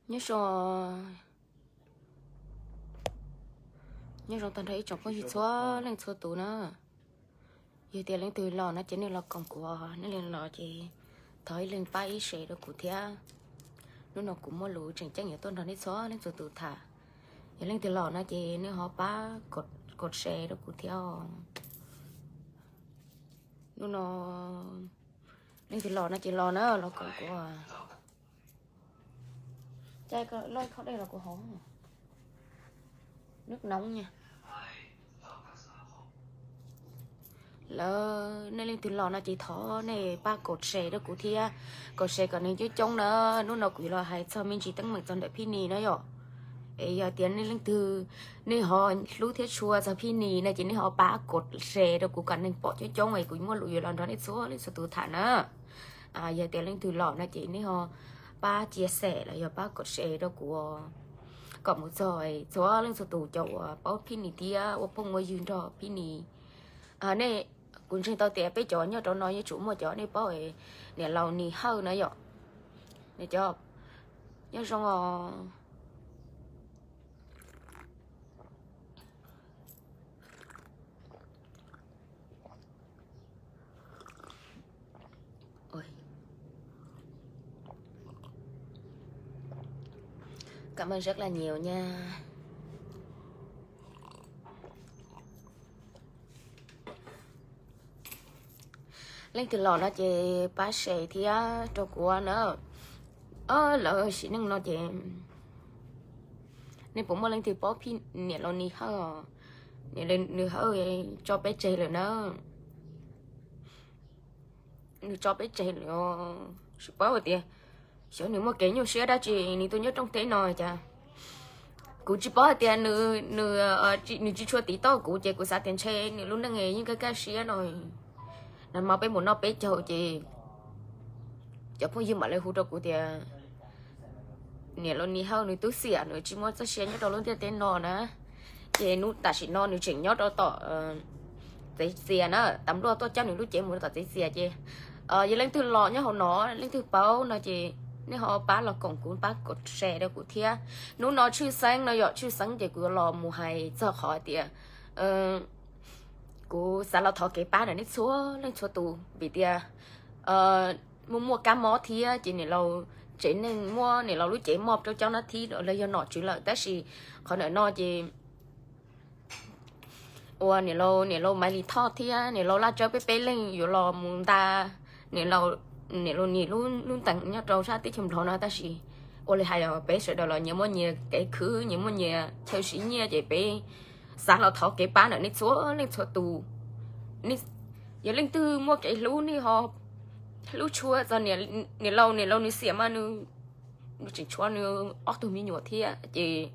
Nyob zoo, nyob zoo tag nrho ib tsoom phooj ywg txhua leej txhua tus na. Yog tias leej twg los no ces nej los koom kuv, nej leej los ces thov ib leeg pab ib share rau kuv thiab. Hnub no kuv muaj lus tseem ceeb yuav tuaj nrog nej txhua leej txhua tus tham. Yog leej twg los no ces nej ho pab kov share rau kuv thiab. Hnub no leej twg los no ces los na, los koom kuv. Cai loj khaub dej los kuv haus. Nước nóng nha. Lawv nej leej twg los no ces thov nej pab kov share rau kuv thiab, kov share kom neeg coob coob na. Hnub no kuv los hais txog me ntsis teeb meem txog ntawm Phij Nis na yom. Es yog tias nej leej twg nej ho hlub thiab tshua txog Phij Nis no ces nej ho pab kov share rau kuv kom neeg pom coob coob es kuv muaj lus yuav los nrog nej txhua leej txhua tus tham na. Yog tias leej twg los no ces nej ho pab chia sẻ los yog pab kov share rau kuv kom mus txog txhua leej txhua tus cov uas paub Phij Nis thiab ua phooj ua ywg nrog Phij Nis. Nej, kuv ntseeg tau tias peb cov nyob rau no yeej tsuas muaj cov nej paub niam laus Nis Hawj na yom. Nyob zoo os. Cảm ơn rất là nhiều nha. Leej twg los no ces pab share thiab rau kuv na. Lawv sim neej no ces nej puas muaj leej twg paub Phij, niam laus Nis Hawj, niam laus Nis Hawj tso peb tseg lawm na. Nws tso peb tseg lawm, tsis paub hais tias xyov nws muaj kev nyuaj siab dab tsi nws tuaj nyob rooj teb no cas. Kuv tsis paub hais tias nws, nws tsis tshua tiv tauj kuv ces kuv xav tias ntshe nws lub neej yeej kaj kaj siab no. Nag hmo peb mus noj peb caug ces cov phooj ywg mam li hu rau kuv tias niam laus Nis Hawj nws tub xiam, nws tsis muaj txoj sia nyob rau lub ntiaj teb no na. Ces hnub tam sim no nws tseem nyob rau tom Txiav Txias na, tam luaj tuaj coj nws lub cev mus rau tom Txiav Txias ces yog leej twg los nyob hauv no, leej twg paub no ces nej ho pab los koom kuv, pab kov share rau kuv thiab. Hnub no tshwj xeeb no yom, tshwj xeeb ces kuv los mus hais txog qhov tias kuv xav los thov kev pab ntawm nej txhua leej txhua tus vim tias muaj muaj kab mob thiab ces niam laus tsev neeg muab niam laus lub cev mob rau cov nab thib los yog nom tswv lawm, tab sis qhov ntawm no ces ua niam laus, niam laus Maiv Lis Thoj thiab niam laus Laj Tsawb peb peb leeg yuav los mus nta niam laus, niam laus Nis lub ntees nyob rau sab teb chaws Nplog no, tab sis ua li hais peb sawv daws los nyias muaj nyias kev khwv, nyias muaj nyias chaw siv nyiaj ces peb xav los thov kev pab ntawm nej txhua leej txhua tus. Yog leej twg muaj kev hlub nej ho hlub tshua txog niam laus, niam laus nws xiam mas nws tseem tshuav nws ob tug me nyuam thiab ces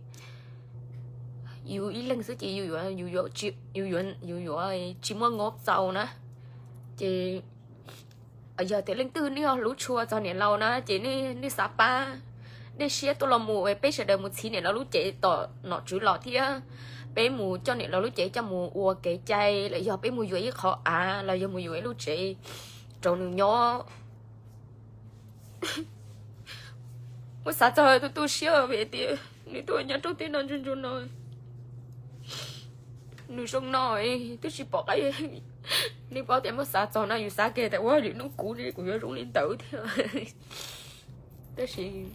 yus ib leeg xwb ces yus yuav tsis muaj ngob txaus na. Ces yog tias leej twg nej ho hlub tshua txog niam laus na ces nej xav pab, nej siab tuaj los mus peb sawv daws mus txhiv niam laus lub cev tom nom tswv los thiab peb mus coj niam laus lub cev coj mus ua kev cai los yog peb mus yuav ib qho av los yog mus yuav ib lub tsev rau nws nyob. Muab xav txog tu tu siab vim tias nws tuaj nyob rooj teb no ntsuag ntsuag no, nws zoo no twb tsis pom qab. Nej paub tias muab xav txog no yus xav kiag tias ua lwm hnub kuv ne kuv yuav zoo li ntawd thiab. Tab sis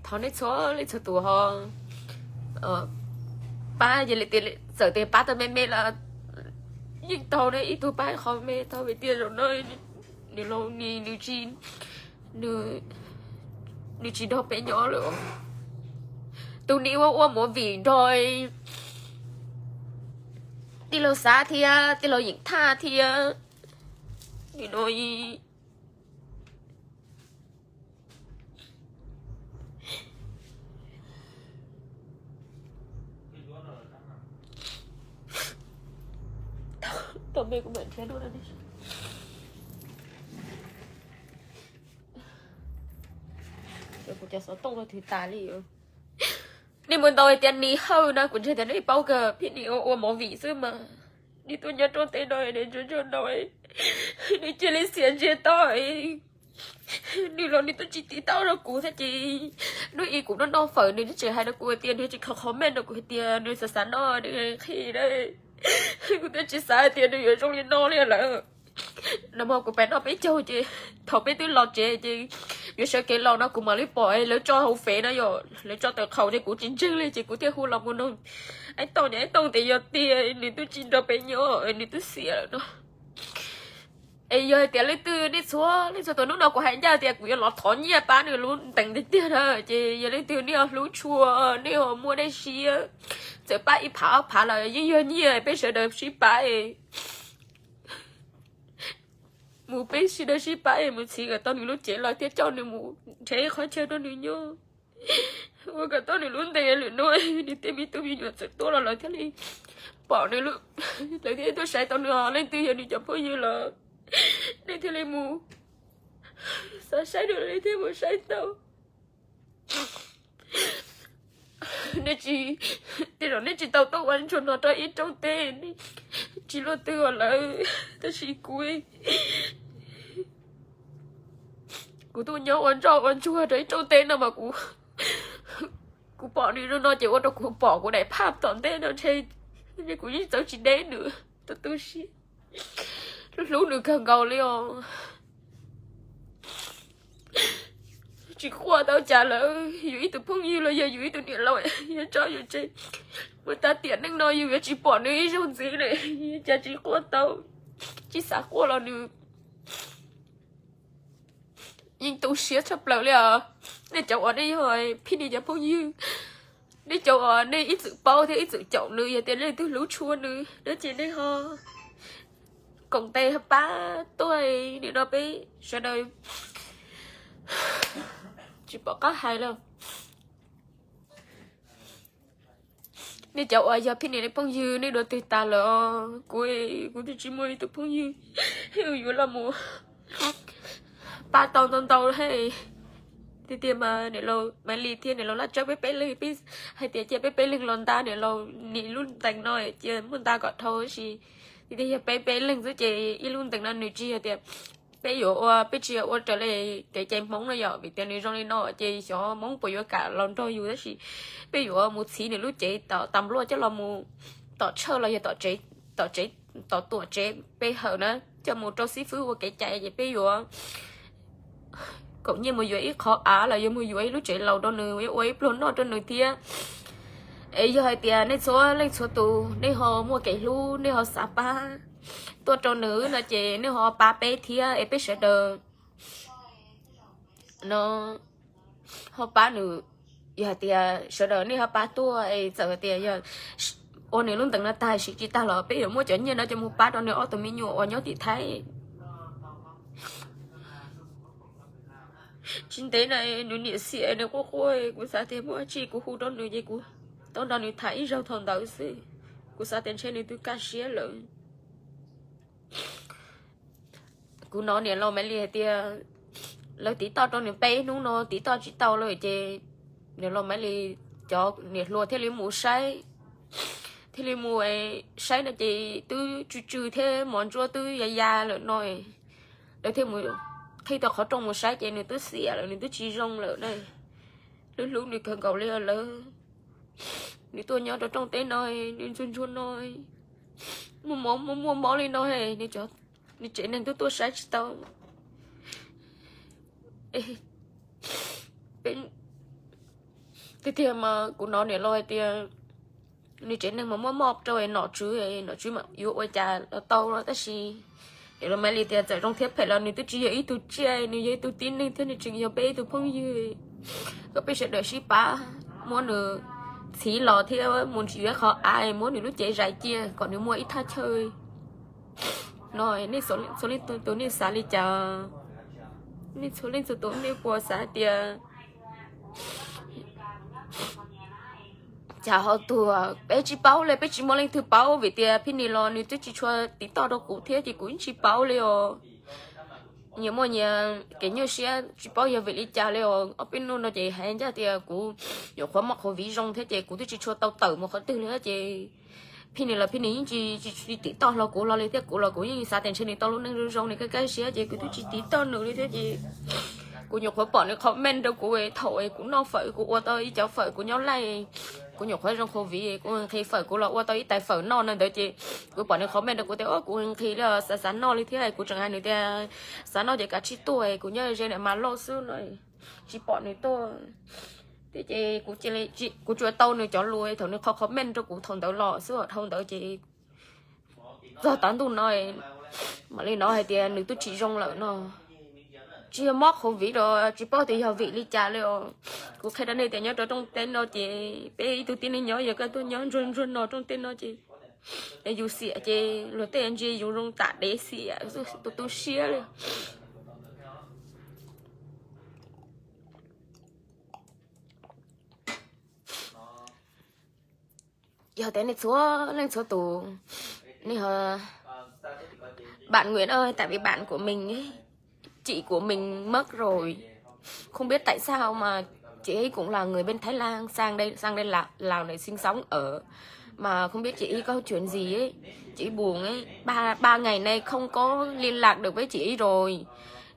thov nej txhua leej txhua tus ho pab, yog li tias txawm tias pab tau me me los yeej tau ne, ib tug pab qhov me tau vim tias zaum no nws laus ni nws tsis, nws tsis nrog peb nyob lawm. Tus ni ua ua movie nrog tij laug Xav thiab tij laug Yeem Thaj thiab nws no Kuv cov xov tooj no twb tas li. Nej mus ntaus hais tias Nis Hawj no kuv ntseeg tias nej paub kawg, phim Nis ua ua movie xwb mas. Nis tuaj nyob rooj teb no, nws ntsuag ntsuag no, nws cia li xiam ntsiag to. Nws los nws twb tsis tiv tauj rau kuv thiab ces hnub ib kuv noj noj fawm nws twb tsis hais rau kuv hais tias nws tsis kho comment rau kuv hais tias nws xav xav noj nws qhia. Kuv twb tsis xav hais tias nws yuav zoo li no li lawm. Nag hmo kuv pem noj peb caug ces thaum peb twb los tsev ces yuav sawv kev los no kuv mam li pom lawv tso hauv fev no yom, lawv tso tawm qhaus ces kuv tsis ntseeg li ces kuv thiaj hu los mus nug Aib Tooj, Aib Tooj tias yog tiag nws twb tsis nrog peb nyob, nws twb xiam lawm no. Es yog hais tias leej twg nej txhua leej txhua tus, hnub no kuv hais ncaj tias kuv yuav los thov nyiaj pab nws lub ntees tiag tiag na, ces yog leej twg nej ho hlub tshua, nej ho muaj dej siab, txawm pab ib phav ob phav los yeej yog nyiaj peb sawv daws sib pab es mus peb sawv daws sib pab es mus txhiv kom tau nws lub cev los thiab coj nws mus nrhiav ib qhov chaw rau nws nyob, ua kom tau nws lub ntees. Lwm hnub nws tej me tub me nyuam txawm tuaj los lawv thiaj li pom nws, lawv thiaj tuaj saib tau nws. Leej twg yog nws cov phooj ywg los nej thiaj li mus xav saib nws li thiaj mus saib tau. Nej tsis, tej zaum nej tsis tau tuaj ua ntsuag no rau ib rooj teb, tsis luaj twg ua lawm, tab sis kuv, kuv tuaj nyob ua ntsoj ua ntsuag rau ib rooj teb no mas kuv, kuv pom nws no ces ua rau kuv pom kuv daim phaj tom ntej no ntshe kuv yeej txawv tsis deb nws. Tu tu siab, hlub nws kawg nkaus li os. Tsis quaj tau cas lawm, yus ib tug phooj ywg los yog yus ib tug niam laus yuav tso yus tseg mus tas tiam neej no yus yuav tsis pom nws ib zaug ntxiv li, cas tsis quaj tau, tsis xav quaj los nws yeej tu siab tshaj plaws li os. Nej cov uas nej yog Phij Nis cov phooj ywg, nej cov uas nej ib txwm paub thiab ib txwm caum nws, yog tias leej twg hlub tshua nws no ces nej ho koom tes pab tuaj, nim no peb sawv daws tsis pom qab hais lawm. Nej cov uas yog Phij Nis phooj ywg nej dua twg tas lawm, kuv, kuv twb tsis muaj ib tug phooj ywg yuav los mus pab tau ntau ntau thiab. Tiag tiag mas niam laus Maiv Lis thiab niam laus Laj Tsawb peb peb leeg, peb hais tias cia peb peb leeg los nta niam laus nim lub ntees no, cia muab nta kom dhau tab sis tiag tiag yog peb peb leeg xwb ces ib lub ntees no nws tsis yog tias peb yuav ua, peb tsis yog ua raws li kev cai Hmoob no yom, vim tias nws zoo li no ces xyov Hmoob puas yuav kam los nrog yus, tab sis peb yuav mus txhiv nws lub cev tom tas npluaj coj los mus tom tshawj los yog tom tsev, tom tuam tsev pe hawm na, coj mus rau xib fwb ua kev cai ces peb yuav koom nyiaj mus yuav ib qho av los yuav mus yuav ib lub tsev laus rau nws, yuav ua ib pluag noj rau nws thiab. Es yog hais tias nej txhua leej txhua tus nej ho muaj kev hlub, nej ho xav pab tuaj rau nws no ces nej ho pab peb thiab es peb sawv daws no ho pab nws. Yog hais tias sawv daws nej ho pab tuaj es txawm hais tias yog ua nws lub ntees no tag siv tsis tag los peb yuav muab cov nyiaj no coj mus pab rau nws ob tug me nyuam uas nyob tim Thaib. Tsis ntev na nws niam xiam nws quaj quaj, kuv xav tias muaj dab tsi kuv hu rau nws ces kuv tau nrog nws tham ib zaug thaum ntawd xwb. Kuv xav tias ntshe nws twb kaj siab lawm. Kuv hnov niam laus Maiv Lis hais tias lawv tiv toj rau nws peb hnub no tiv toj tsis tau lawm ces niam laus Maiv Lis cov niam hluas thiaj li mus saib, thiaj li mus saib no ces twb tsw tsw thiab mos ntsuab twb ya ya lawm no. Lawv thiaj mus qhib tau qhov rooj mus saib ces nws twb xiam lawm, nws twb tsis zoo lawm na. Lub hlub nws kawg nkaus li lawm. Nws tuaj nyob rau rooj teb no, nws ntsuag ntsuag no, muaj mob muaj muaj mob li no, nws tsev neeg twb tuaj saib tsis tau. Tiag tiag mas kuv hnov niam laus hais tias nws tsev neeg mas muaj mob rau nom tswv, nom tswv mas yuav ua cas los tau los tab sis niam laus Maiv Lis tias txawm zoo thiab phem los nws twb tsis yog ib tug tsiaj, nws yog ib tug tib neeg thiab nws tseem yog peb ib tug phooj ywg. Kom peb sawv daws sib pab muab nws txhiv los thiab mus yuav qhov av muab nws lub cev zais cia kom nws muaj ib thaj chaw no. Nej txhua leej txhua tus nej xav li cas? Nej txhua leej txhua tus nej puas xav tias cas ho tuag? Peb tsis paub li, peb tsis muaj leej twg paub vim tias Phij Nis los nws twb tsis tshua tiv toj rau kuv thiab ces kuv yeej tsis paub li os. Nyias muaj nyias kev nyuaj siab tsis paub yog vim li cas li os. Ob peb hnub no ces hais ncaj tias kuv nyuam qhuav muaj qhuav viv zoo thiab ces kuv twb tsis tshua tau tawm mus qhov twg li thiab ces Phij Nis los Phij Nis yeej tsis, tsis tiv toj hlo kuv hlo li thiab, kuv los kuv yeej xav tias ntshe nws tau lub neej zoo zoo nws kaj kaj siab ces kuv twb tsis tiv toj nws li thiab ces Kuv nyuam qhuav pom nws comment rau kuv thaum kuv noj fawm, kuv ua tau ib cov fawm kuv nyob laij, kuv nyuam qhuav zoo covid, kuv nqhis fawm kuv los ua tau ib tais fawm noj no ntawd ces kuv pom nws comment rau kuv tias, kuv nqhis li xav xav noj li thiab, kuv tseem hais nws tias xav noj ces kav tsij tuaj, kuv nyob ze niam mas loj xwb no, tsis pom nws tuaj. Thiab ces kuv tsuas tau nws cov lus thaum nws qhov comment rau kuv thaum ntawd los xwb, dhau ntawd ces txog tav ntuj no mam li hnov hais tias nws twb tsis zoo lawm no. Tsis yog mob covid los tsis paub tias yog vim li cas li os. Kuv qhia rau nej tias nyob rau rooj teb no ces peb ib tug tib neeg nyob, yog koj tuaj nyob ntsuag ntsuag no rooj teb no ces yus xiam ces luag tej ntsia yus zoo tam dev xiam, tu tu siab li. Yog tias nej txhua leej txhua tus, nej ho, bạn Nguyễn ơi, tại vì bạn của mình ấy, chị của mình mất rồi. Không biết tại sao mà chị ấy cũng là người bên Thái Lan sang đây, sang đây là Lào này sinh sống ở. Mà không biết chị ấy có chuyện gì ấy. Chị ấy buồn ấy. Ba, ba ngày nay không có liên lạc được với chị ấy rồi.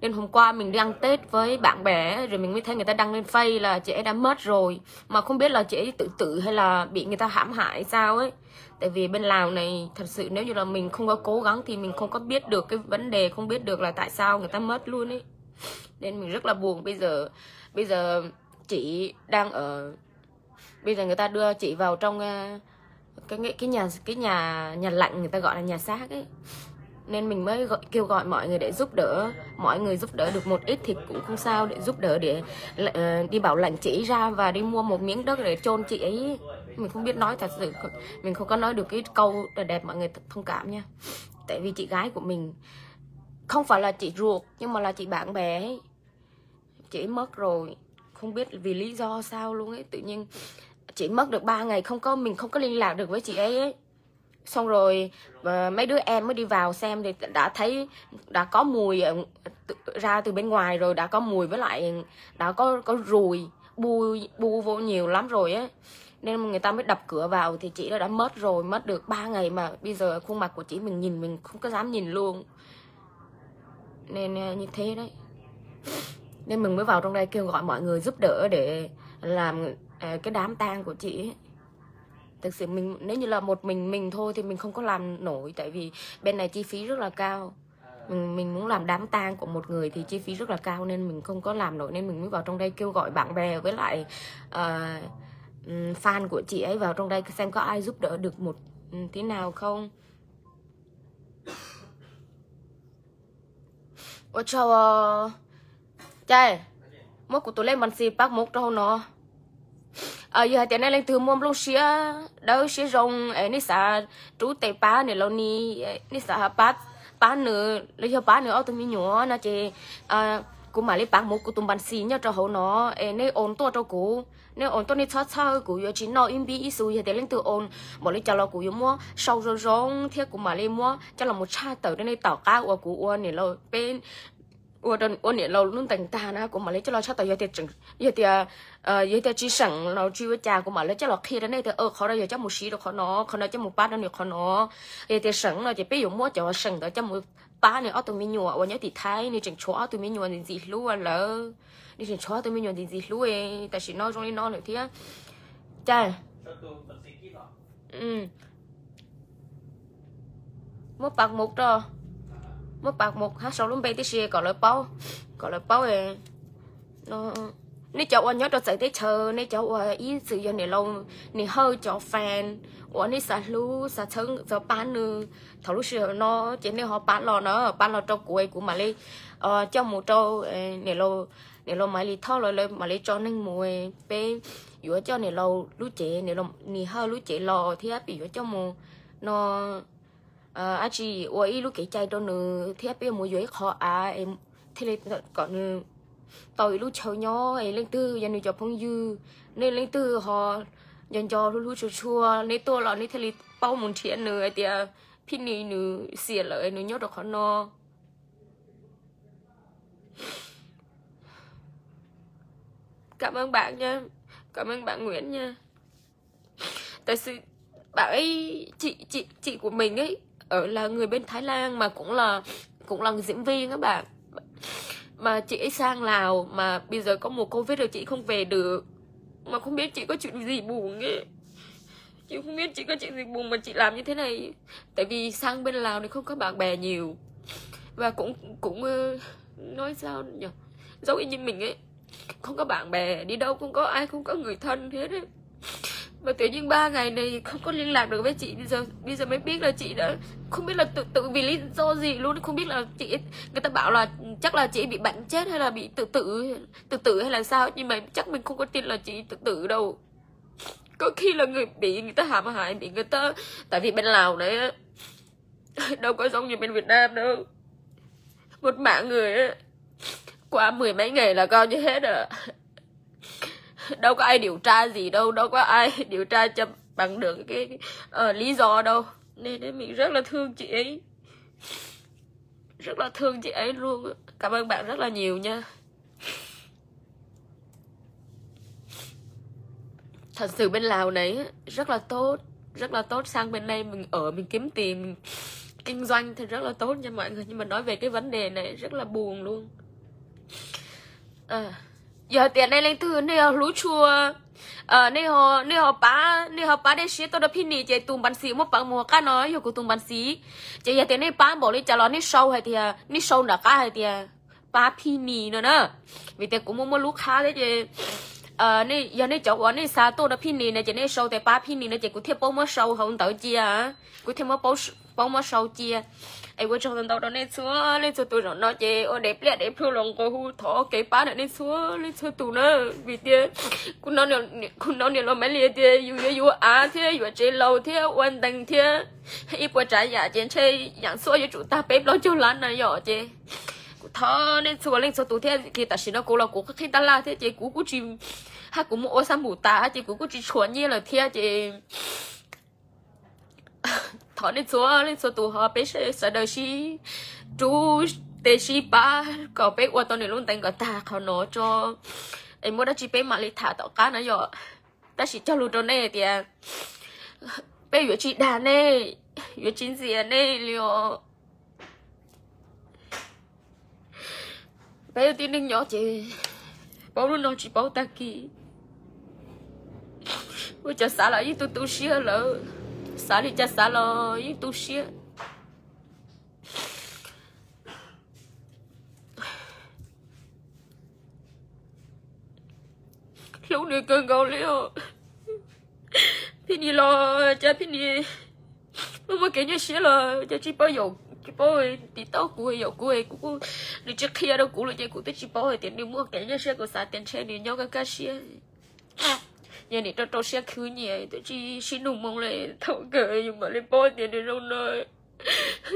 Nên hôm qua mình đi ăn Tết với bạn bè rồi mình mới thấy người ta đăng lên Face là chị ấy đã mất rồi. Mà không biết là chị ấy tự tử hay là bị người ta hãm hại sao ấy. Tại vì bên Lào này thật sự nếu như là mình không có cố gắng thì mình không có biết được cái vấn đề, không biết được là tại sao người ta mất luôn ấy. Nên mình rất là buồn. Bây giờ, bây giờ chị đang ở, bây giờ người ta đưa chị vào trong cái cái nhà cái nhà nhà lạnh, người ta gọi là nhà xác ấy. Nên mình mới gọi, kêu gọi mọi người để giúp đỡ, mọi người giúp đỡ được một ít thì cũng không sao, để giúp đỡ để ờ, đi bảo lãnh chị ấy ra và đi mua một miếng đất để chôn chị ấy. Mình không biết nói thật sự, mình không có nói được cái câu là đẹp, mọi người thông cảm nha. Tại vì chị gái của mình không phải là chị ruột nhưng mà là chị bạn bè ấy. Chị ấy mất rồi, không biết vì lý do sao luôn ấy, tự nhiên chị mất được ba ngày không có, mình không có liên lạc được với chị ấy ấy. Xong rồi ờ, mấy đứa em mới đi vào xem thì đã thấy đã có mùi ờ, tự- ra từ bên ngoài rồi, đã có mùi với lại đã có có ruồi, bu bu vô nhiều lắm rồi á. Nên người ta mới đập cửa vào thì chị đó đã mất rồi, mất được ba ngày mà bây giờ khuôn mặt của chị mình nhìn mình không có dám nhìn luôn. Nên ờ, như thế đấy. Nên mình mới vào trong đây kêu gọi mọi người giúp đỡ để làm ờ, cái đám tang của chị ấy. Thực sự mình nếu như là một mình mình thôi thì mình không có làm nổi, tại vì bên này chi phí rất là cao. Mình, mình muốn làm đám tang của một người thì chi phí rất là cao nên mình không có làm nổi, nên mình mới vào trong đây kêu gọi bạn bè với lại ờ, ừm, fan của chị ấy vào trong đây xem có ai giúp đỡ được một ừm, tí nào không. Ua tsaug, cai, muab kuv tus lej npas xis pab mus rau hauv no. Yog hais tias nej leej twg muaj nplooj siab dawb siab zoo es nej xav rub tes pab niam laus Nis, nej xav pab, pab nws los yog pab nws ob tug me nyuam no ces kuv mam li pab mus kuv tus npas xis nyob rau hauv no es nej ua tuaj rau kuv. Nej ua tuaj, nej txhob txhawj, kuv yuav tsis noj ib npib ib xu. Yog tias leej twg ua npaum li cas los kuv yuav muab sau zoo zoo thiab kuv mam li muab coj los mus tshaj tawm rau nej tom qab uas kuv ua niam laus, peb ua niam laus lub ntees tag na kuv mam li coj los tshaj tawm. Yog tias, yog tias tsis seem los tsis ua cas kuv mam li coj los qhia rau nej tias qhov no yog coj mus siv rau qhov no, qhov no coj mus pab rau nws qhov no. Yog tias seem no ces peb yuav muab cov seem ntawd coj mus pab nws ob tug me nyuam uas nyob tim Thaib, nws tseem tshuav ob tug me nyuam ntxim ntxim hlub lawm. Nws tseem tshuav ob tug me nyuam ntxim ntxim hlub, tam sim no zoo li no lawm thiab. Cai, muab pab mus rau, muab pab mus hab sau lub npe tib si kom lawv paub, kom lawv paub. Nej cov uas nyob rau txawv teb chaws, nej cov uas ib txwm yog niam laus Nis Hawj cov fan uas nej xav hlub xav txhawb xav pab nws, thaum lub sij hawm no ces nej ho pab los na, pab los rau kuv, kuv mam li coj mus rau niam laus Maiv Lis Thoj los lawv mam li tso neeg mus. Peb yuav coj niam laus lub cev, niam laus Nis Hawj lub cev los thiab peb yuav coj mus no dab tsi ua ib lub kev cai rau nws thiab peb yuav mus yuav ib qho av thiaj li kom nws tau ib lub chaw nyob. Es leej twg yog nws cov phooj ywg, nej leej twg ho nco nco hlub hlub tshua tshua, nej tuaj los nej thiaj li paub mus nrhiav nws hais tias Phij Nis nws xiam lawm, nws nyob rau qhov no. Cảm ơn bạn nha. Cảm ơn bạn Nguyễn nha. Tại sự bạn ấy, chị, chị, chị của mình ấy, ở là người bên Thái Lan mà cũng là, cũng là diễn viên các bạn. mà chị ấy sang Lào mà bây giờ có mùa Covid rồi chị không về được. Mà không biết chị có chuyện gì buồn ấy. Chị không biết chị có chuyện gì buồn mà chị làm như thế này. Tại vì sang bên Lào này không có bạn bè nhiều. Và cũng cũng ờ, nói sao nhỉ? Giống y như mình ấy. Không có bạn bè, đi đâu không có ai, không có người thân hết ấy. Mà tự nhiên ba ngày này không có liên lạc được với chị, bây giờ bây giờ mới biết là chị đã không biết là tự tử vì lý do gì luôn, không biết là chị, người ta bảo là chắc là chị bị bệnh chết hay là bị tự tử, tự tử hay là sao, nhưng mà chắc mình không có tin là chị tự tử đâu. Có khi là người bị người ta hãm hại, bị người ta, tại vì bên Lào này đâu có giống như bên Việt Nam đâu. Một mạng người á, qua mười mấy ngày là coi như hết rồi. Đâu có ai điều tra gì đâu, đâu có ai điều tra cho bằng được cái ờ, lý do đâu. Nên mình rất là thương chị ấy. Rất là thương chị ấy luôn. Cảm ơn bạn rất là nhiều nha. Thật sự bên Lào này á, rất là tốt, rất là tốt. Sang bên đây mình ở, mình kiếm tiền, mình kinh doanh thì rất là tốt nha mọi người, nhưng mà nói về cái vấn đề này rất là buồn luôn. Yog tias nej leej twg nej ho hlub tshua, nej ho nej ho pab, nej ho pab dej siab tuaj rau Phij Nis ces tus npas xis muab peev mus qab no yog kuv tus npas xis. Ces yog tias nej pab npaum li cas los nej sau hais tias, nej sau nram qab hais tias pab Phij Nis no na. Vim tias kuv muaj muaj lub qhab thiab ces yog nej cov uas nej xa tuaj rau Phij Nis no ces nej sau tias pab Phij Nis no ces kuv thiaj paub muab sau hauv ntawv cia, kuv thiaj muab paub muab sau cia. Es ua tsaug ntau ntau rau nej txhua leej txhua tus. Zaum no ces ua dev pliaj dev plhu los nqua hu thov kev pab ntawm nej txhua leej txhua tus na. Vim tias kuv hnov niam laus Maiv Lis tias yus yuav yuav av thiab yuav tsev laus thiab ua ntees thiab ib puas tsav yam ces ntshe yam ntxhua yuav tsum tag peb plaub caug lab na yom. Ces kuv thov nej txhua leej txhua tus thiab, ces tam sim no kuv los kuv qhib qhib tab laj thiab ces kuv kuj tsis, hab kuv mus ua xab npum tas ces kuv kuj tsis tshuav nyiaj lawm thiab ces thov nej txhua leej txhua tus ho peb sawv daws sib rub tes sib pab kom peb ua tau nws lub ntees kom tag qhov no tso, es muaj dab tsi peb mam li tham tom qab na yom. Tab sis cog lus rau nej tias peb yuav tsis dag nej, yuav tsis ntxias nej li os. Peb ua tib neeg nyob ces paub lub no tsis paub tag kis. Ua cov xav los yeej tu tu siab lawm, xav li cas xav los yeej tu siab. Hlub nws kawg nkaus li os. Phij Nis los cas Phij Nis muaj muaj kev nyuaj siab los cas tsis paub, tsis paub tiv tauj kuv, yaum kuv, kuv, nws tsis qhia rau kuv los ces kuv twb tsis paub hais tias nws muaj kev nyuaj siab, kuv xav tias ntshe nws nyob kaj kaj siab. Yog nim rau rau siab khwv nyiam twb tsis sib nug moo li, thaum kawg yus mam li paub tias nws zoo no.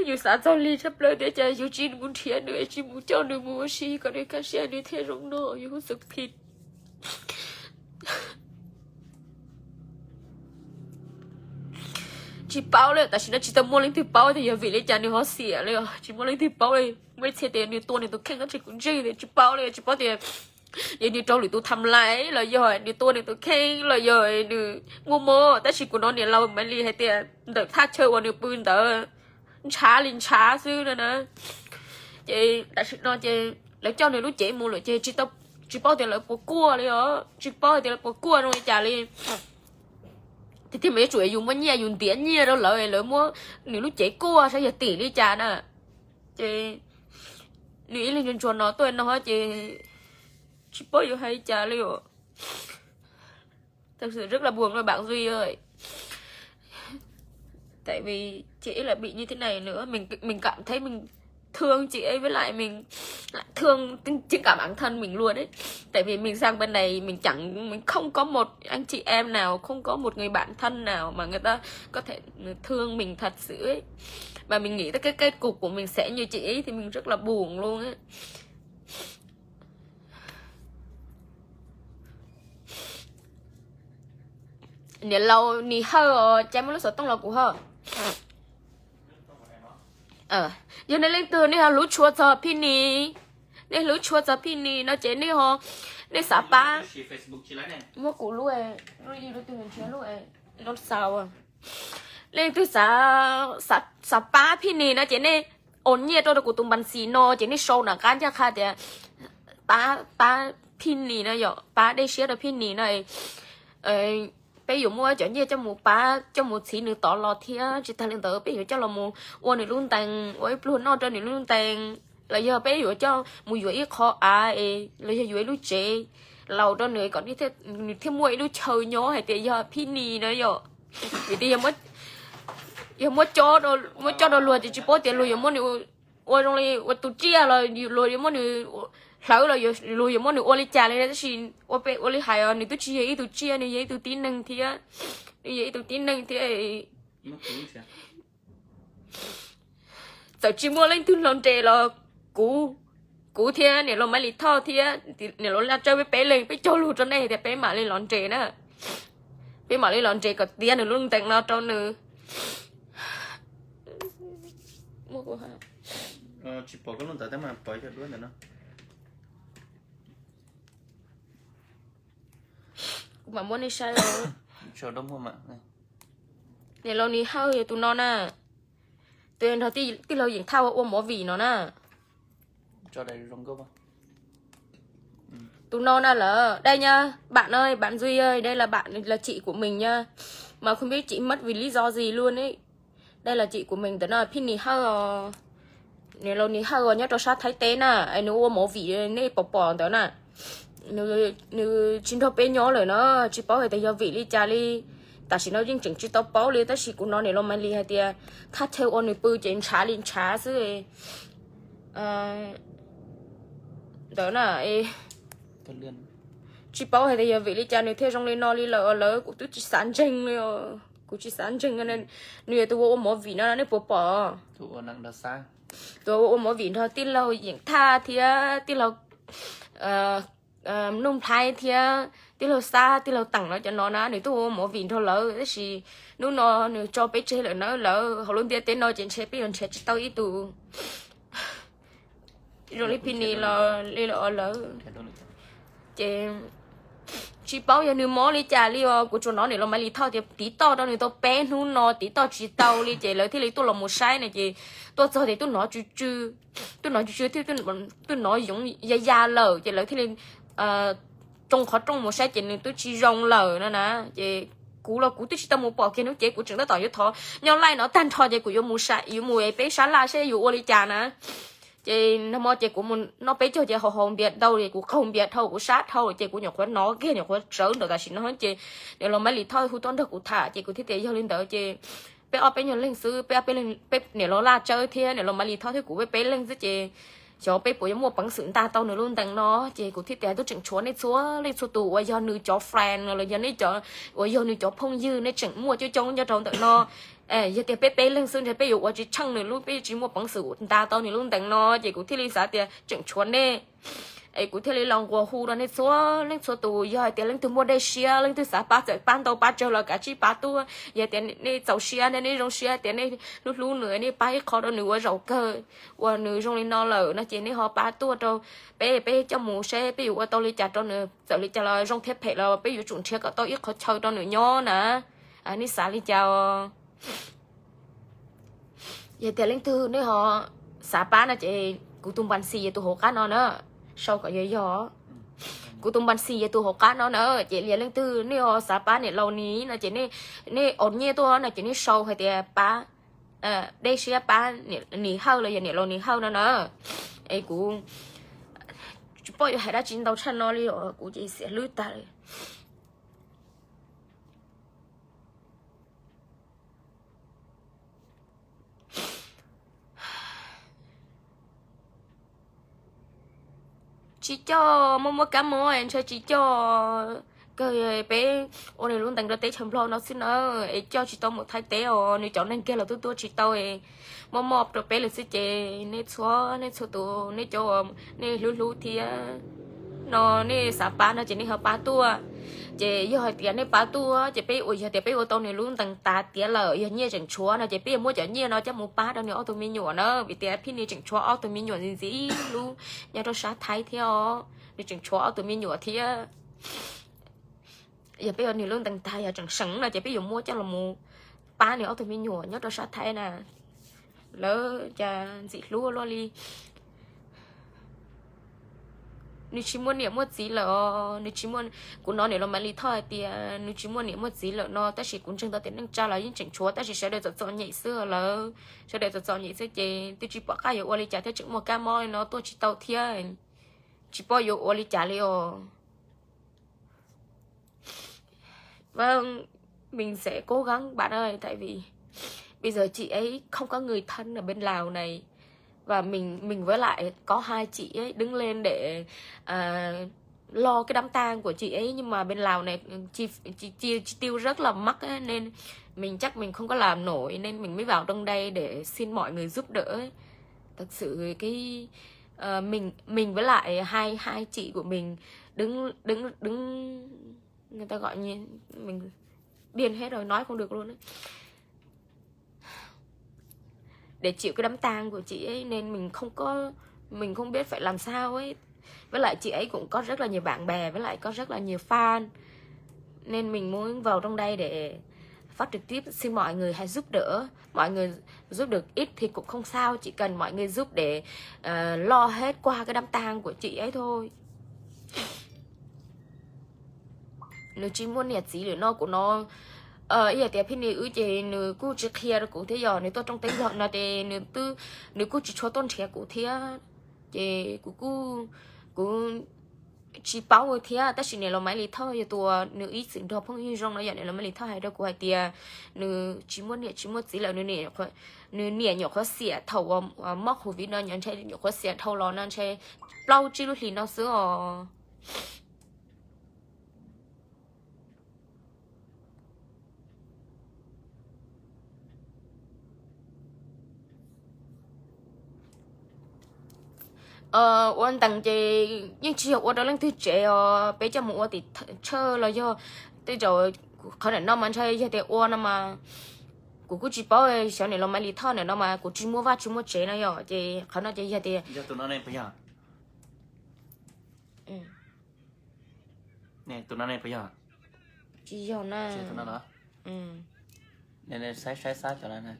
Yus xav txog li tshaj plaws tias cas yus tsis mus nrhiav nws, tsis mus coj nws mus ua si kom nws kaj siab nws thiaj zoo no, yus hu xwm phim. Tsis paub li, tam sim no tsis tau muaj leej twg paub tias yog vim li cas nws ho xiam li os, tsis muaj leej twg paub li. Muaj ib txhia tias nws tua nws tus kheej, tab sis kuv ntsej li tsis paub li, tsis paub tias yog nws raug lwm tus tham lais los yog nws tua nws tus kheej los yog nws muaj mob, tab sis kuv hnov niam laus Maiv Lis hais tias ntawm thaj chaw uas nws pw ntawd ntshav li ntshav xwb no na. Ces tam sim no ces lawv coj nws lub cev mus lawm ces tsis paub tias lawv puas kuaj li os, tsis paub tias lawv puas kuaj zoo li cas li. Tiam sis mas yuav tsum yus muaj nyiaj, yus ntiav nyiaj rau lawv, lawv muab nws lub cev kuaj saib yog tim li cas na. Ces nws ib leeg ntsuag ntsuag no tuaj no ces tsis paub yuav hais li cas li os. Thật sự rất là buồn rồi bạn Duy ơi. Tại vì chị ấy lại bị như thế này nữa, mình mình cảm thấy mình thương chị ấy, với lại mình lại thương chính cả bản thân mình luôn đấy. Tại vì mình sang bên này mình chẳng mình không có một anh chị em nào, không có một người bạn thân nào mà người ta có thể thương mình thật sự ấy. Mà mình nghĩ tới cái kết cục của mình sẽ như chị ấy thì mình rất là buồn luôn á. Niam laus Nis Hawj, cas muaj lub xov tooj los kuv ho. Yog nej leej twg nej ho hlub tshua txog Phij Nis, nej hlub tshua txog Phij Nis no ces nej ho, nej xav pab, muab kuv lub, lub twg, lub xaus. Leej twg xav pab Phij Nis no ces nej ua nyiaj rau rau kuv tus npas xis no ces nej sau nram qab ncaj qha tias pab, pab Phij Nis no yom, pab dej siab rau Phij Nis no. Peb yuav muab cov nyiaj coj mus pab, coj mus txhiv nws tod los thiab. Tsis tag li ntawd peb yuav coj los mus ua nws lub ntees, ua ib pluag noj rau nws lub ntees, los yog peb yuav coj mus yuav ib qho av es los yog yuav ib lub tsev laus rau nws kom nws thiaj muaj ib lub chaw nyob hais tias yog Phij Nis no yom. Vim tias yog muab, muab coj rau luag ces tsis paub tias luag yuav muab nws ua zoo li ua tus tsiaj los luag yuav muab nws hlawv los luag yuav muab nws ua li cas li, tab sis ua li hais os, nws twb tsis yog ib tug tsiaj, nws yog ib tug tib neeg thiab. Nws yog ib tug tib neeg thiab. Txawm tsis muaj leej twg los nres los kuv, kuv thiab niam laus Maiv Lis Thoj thiab niam laus Laj Tsawb peb peb leeg peb cog lus rau nej tias peb mam li los nres na. Peb mam li los nres kom tiav nws lub ntees no rau nws. Tsis pom koj lub ntawd tab mas pom cov duab ntawm no. Kuv mam muab nej saib. Niam laus Nis Hawj yog tus no na. Tus nrog tij laug Yeem Thaj ua movie no na. Tus no na lawm, đây nha, bạn ơi, bạn Duy ơi, đây là bạn, là chị của mình nha. Mà không biết chị mất vì lý do gì luôn ấy. Đây là chị của mình, ntawm no Phij Nis Hawj, niam laus Nis Hawj nyob rau sab Thaib teb na, nws ua movie nej pom pom ntawd na. Nws tsis nrog peb nyob lawm na, tsis paub hais tias yog vim li cas li. Tam sim no yeej tseem tsis tau paub li, tab sis kuv hnov niam laus Maiv Lis hais tias thaj chaw uas nws pw ces ntshav li ntshav xwb. Ntawd na, tsis paub hais tias yog vim li cas nws thiaj zoo li no li lawm, lawv kuv twb tsis xav ntseeg li. Kuv tsis xav ntseeg. Nws yog tus ua ua movie no nej puas pom? Tus ua ua movie nrog tij laug Yeem Thaj thiab tij laug Nuj Nplhaib thiab tij laug Xab, tij laug Teem no, cov no na nws twb ua ua movie nrog lawv, tab sis hnub no nws tso peb tseg lawm na. Lawv hauv lub ntiaj teb no ces ntshe peb yuav nrhiav tsis tau ib tug zoo li Phij Nis los li lawv. Ces tsis paub yog nws mob li cas li os, kuv tsuas hnov niam laus Maiv Lis Thoj tias tiv toj rau nws tau peb hnub no tiv toj tsis tau li, ces lawv thiaj li tuaj los mus saib na, ces tuaj txog ces twb hnov tsw tsw, twb hnov tsw tsw thiab twb hnov yoov ya ya lawm, ces lawv thiaj li tsoo qhov rooj mus saib ces nws twb tsis zoo lawm no na. Ces kuv los kuv twb tsis tau mus pom kiag hnub, ces kuv tseem tab tom yuav thov nyob live no tag nrho ces kuv yuav mus, yuav mus es peb sab laj seb yuav ua li cas na. Ces nag hmo ces kuv mus noj peb caug ces haus haus npias ntau ces kuv qaug npias dhau, kuv sab dhau ces kuv nyuam qhuav hnov kiag, nyuam qhuav sawv nraum tam sim no ces niam laus Maiv Lis Thoj hu tuaj nrog kuv tham ces kuv thiaj tias yog li ntawd ces peb ob peb nyuag leeg xwb, peb ob peb leeg, peb niam laus Laj Tsawb thiab niam laus Maiv Lis Thoj thiab kuv peb peb leeg xwb ces xyov peb puas yuav muaj peev xwm nta tau nws lub ntees no. Ces kuv thiaj tias twb tseem tshuav nej txhua leej txhua tus uas yog nws cov fan los yog nej cov, uas yog nws cov phooj ywg, nej tseem muaj coob coob nyob rau ntawm no. Yog tias peb peb leeg xwb ntshe peb yuav ua tsis tsheej nws lub, peb tsis muaj peev xwm nta tau nws lub ntees no, ces kuv thiaj li xav tias tseem tshuav nej. Es kuv thiaj li los nquas hu rau nej txhua leej txhua tus, yog hais tias leej twg muaj dej siab, leej twg xav pab txawm pab ntau pab tsawg los kav tsij pab tuaj. Yog tias nej txaus siab, nej zoo siab tias nej hlub hlub nws, nej pab ib qho rau nws ua zaum kawg uas nws zoo li no lawm no ces nej ho pab tuaj rau peb, peb coj mus seb peb yuav ua tau li cas rau nws, txawm li cas los zoo thiab phem los peb yuav tsum nrhiav kom tau ib qhov chaw rau nws nyob na. Nej xav li cas os? Yog tias leej twg nej ho xav pab no ces kuv tus npas xis yog tus hauv qab no na, sau kom yog yog. Kuv tus npas xis yog tus hauv qab no na, ces yog leej twg nej ho xav pab niam laus Nis no ces nej, nej ua nyiaj tuaj no ces nej sau hais tias pab, dej siab pab Nis Hawj los yog niam laus Nis Hawj no na. Es kuv tsis paub yuav hais dab tsi ntau tshaj no li os, kuv ces xiam hlwb tag li. Tsis coj, muaj muaj kab mob ntshe tsis coj kawg, peb ua nws lub ntees rau teb chaws Nplog no xwb na, es coj tsis tau mus Thaib teb os, nws cov neeg kiag los tuaj tuaj tsis tau, mob mob rau peb lawm xwb ces nej txhua, nej txhua tus, nej cov, nej hlub hlub thiab no, nej xav pab no ces nej ho pab tuaj. Ces yog hais tias nej pab tuaj ces peb ua, yog tias peb ua tau nws lub ntees tas tiav lawm, yog nyiaj tseem tshuav no ces peb yuav muab cov nyiaj no coj mus pab rau nws ob tug me nyuam na, vim tias Phij Nis tseem tshuav ob tug me nyuam ntxim ntxim hlub nyob rau sab Thaib thiab os, nws tseem tshuav ob tug me nyuam thiab. Yog peb ua nws lub ntees tas yog tseem seem no ces peb yuav muab coj los mus pab nws ob tug me nyuam nyob rau sab Thaib na. Lawv cas ntxim hlub luaj li. Nws tsis muaj niam muaj txiv lawm os, nws tsis muaj, kuv hnov niam laus Maiv Lis Thoj hais tias nws tsis muaj niam muaj txiv lawm no, tab sis kuv ntseeg tau tias neej tsa los yeej tseem tshuav, tab sis sawv daws txom txom nyem xwb lawm, sawv daws txom txom nyem xwb ces twb tsis pom qab yuav ua li cas thiab, tseem muaj kab mob li no tuaj tsis tau thiab, tsis paub yuav ua li cas li os. Vâng, mình sẽ cố gắng bạn ơi, tại vì bây giờ chị ấy không có người thân ở bên Lào này. Và mình mình với lại có hai chị ấy đứng lên để à, lo cái đám tang của chị ấy, nhưng mà bên Lào này chi chi chi chi tiêu rất là mắc á, nên mình chắc mình không có làm nổi nên mình mới vào trong đây để xin mọi người giúp đỡ ấy. Thật sự cái ờ, mình mình với lại hai hai chị của mình đứng đứng đứng người ta gọi như mình điên hết rồi, nói không được luôn á. Để chịu cái đám tang của chị ấy nên mình không có mình không biết phải làm sao ấy. Với lại chị ấy cũng có rất là nhiều bạn bè, với lại có rất là nhiều fan, nên mình muốn vào trong đây để phát trực tiếp, xin mọi người hãy giúp đỡ. Mọi người giúp được ít thì cũng không sao, chỉ cần mọi người giúp để ờ, lo hết qua cái đám tang của chị ấy thôi. Nws tsis muaj niam txiv lawm no kuv no. Ib yam tias phij ni wb ces nws kuj tsis qhia rau kuv thiab, yog nws tuaj rooj teb vlog no ces nws twb, nws kuj tsis tshua tuaj nrhiav kuv thiab. Ces kuv kuj, kuv tsis paub thiab, tab sis niam laus Maiv Lis Thoj yog tus uas nws ib txwm nrog phooj ywg zoo no, yog niam laus Maiv Lis Thoj hais rau kuv hais tias nws tsis muaj niam tsis muaj txiv lawm, nws niam, nws niam nyuam qhuav xiam thaum uas mob covid no, ntshe nyuam qhuav xiam dhau los no ntshe plaub tsib lub hlis no xwb os. Ua ntees ces yeej tsis yog ua rau leej twg tsev os, peb coj mus ua tim tshaj los yog tej zaum qhov ntawm no mas ntshe yog tias ua no mas kuv kuj tsis paub, xyov niam laus Maiv Lis Thoj ntawm no mas kuv tsis muaj vaj tsis muaj tsev no yom, ces qhov no ces yog tias Tus no ne puas yog? Tus no ne puas yog? Tsis yog na. Tus no los? Saib saib sab cov no.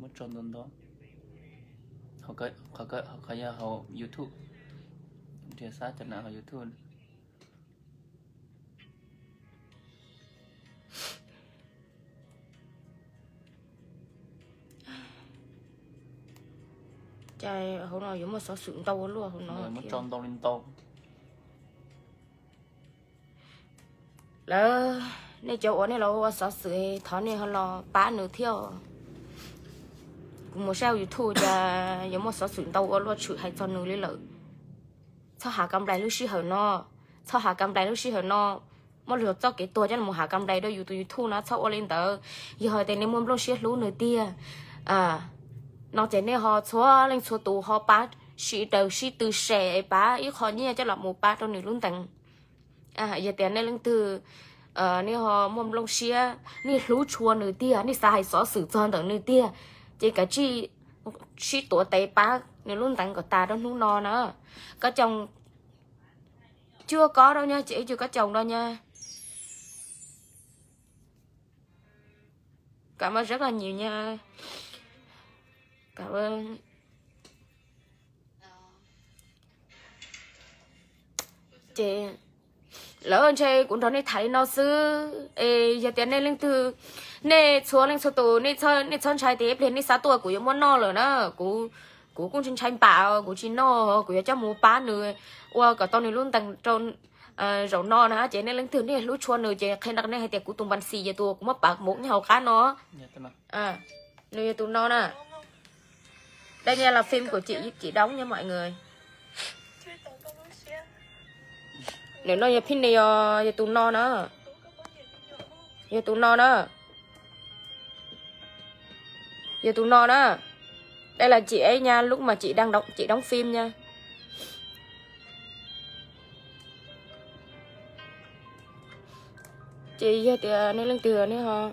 Muab tso ntau ntau. Qhov yog hauv YouTube. Nrhiav sab cov no hauv YouTube. Cas hauv no yuav muaj xov xwm ntau ua luaj hauv no. Muab tso ntau li ntau. Lawv, nej cov uas nej los ua xov xwm thov nej ho los pab nws thiab. Kuv mus saib YouTube cas yuav muaj xov xwm ntau ua luaj tshwm hais txog nws li lawm. Txhob has kam nplais lub sij hawm no, txhob has kam nplais lub sij hawm no. Muab luag txoj kev tuag coj los has kam nplais rau yus tus YouTube no, txhob ua li ntawd. Yog hais tias nej muaj nplooj siab hlub nws tiag no ces nej ho txhua leej txhua tus ho pab sib daws sib tw share, pab ib qho nyiaj coj los mus pab rau nws lub ntees. Yog tias nej leej twg nej ho muaj nplooj siab, nej hlub tshua nws tiag, nej xav hais xov xwm txog ntawm nws tiag, ces kav tsij sib tuav tes pab nws lub ntees kom tas rau hnub no na. Koj coo, cuaj kob rau nyab, ces ib cuj koj coo rau nyab. Cảm ơn rất là nhiều nha. Cảm ơn. Ces lawv ntshe kuv nrog nej tham li no xwb es yog tias nej leej twg, nej txhua leej txhua tus, nej txhob ntshai tias ib pliag nej xav tuaj kuv yuav muab noj lawm na. Kuv, kuv kuj ntshai ntshai npam, kuv tsis noj, kuv yuav coj mus pab nws ua kom tau nws lub ntees rau zaum no na. Ces nej leej twg nej hlub tshua nws ces qhia nrog nej hais tias kuv tus npas xis yog tus kuv muab pam mus nyob hauv qab no. Nws yog tus no na. Đây nha là phim của chị, chị đóng nha mọi người. Nws no yog phij ni os, yog tus no na. Yog tus no na. Yog tus no na. Đây là chị ấy nha, lúc mà chị đang đóng, chị đóng phim nha. Ces yog tias nej leej twg nej ho,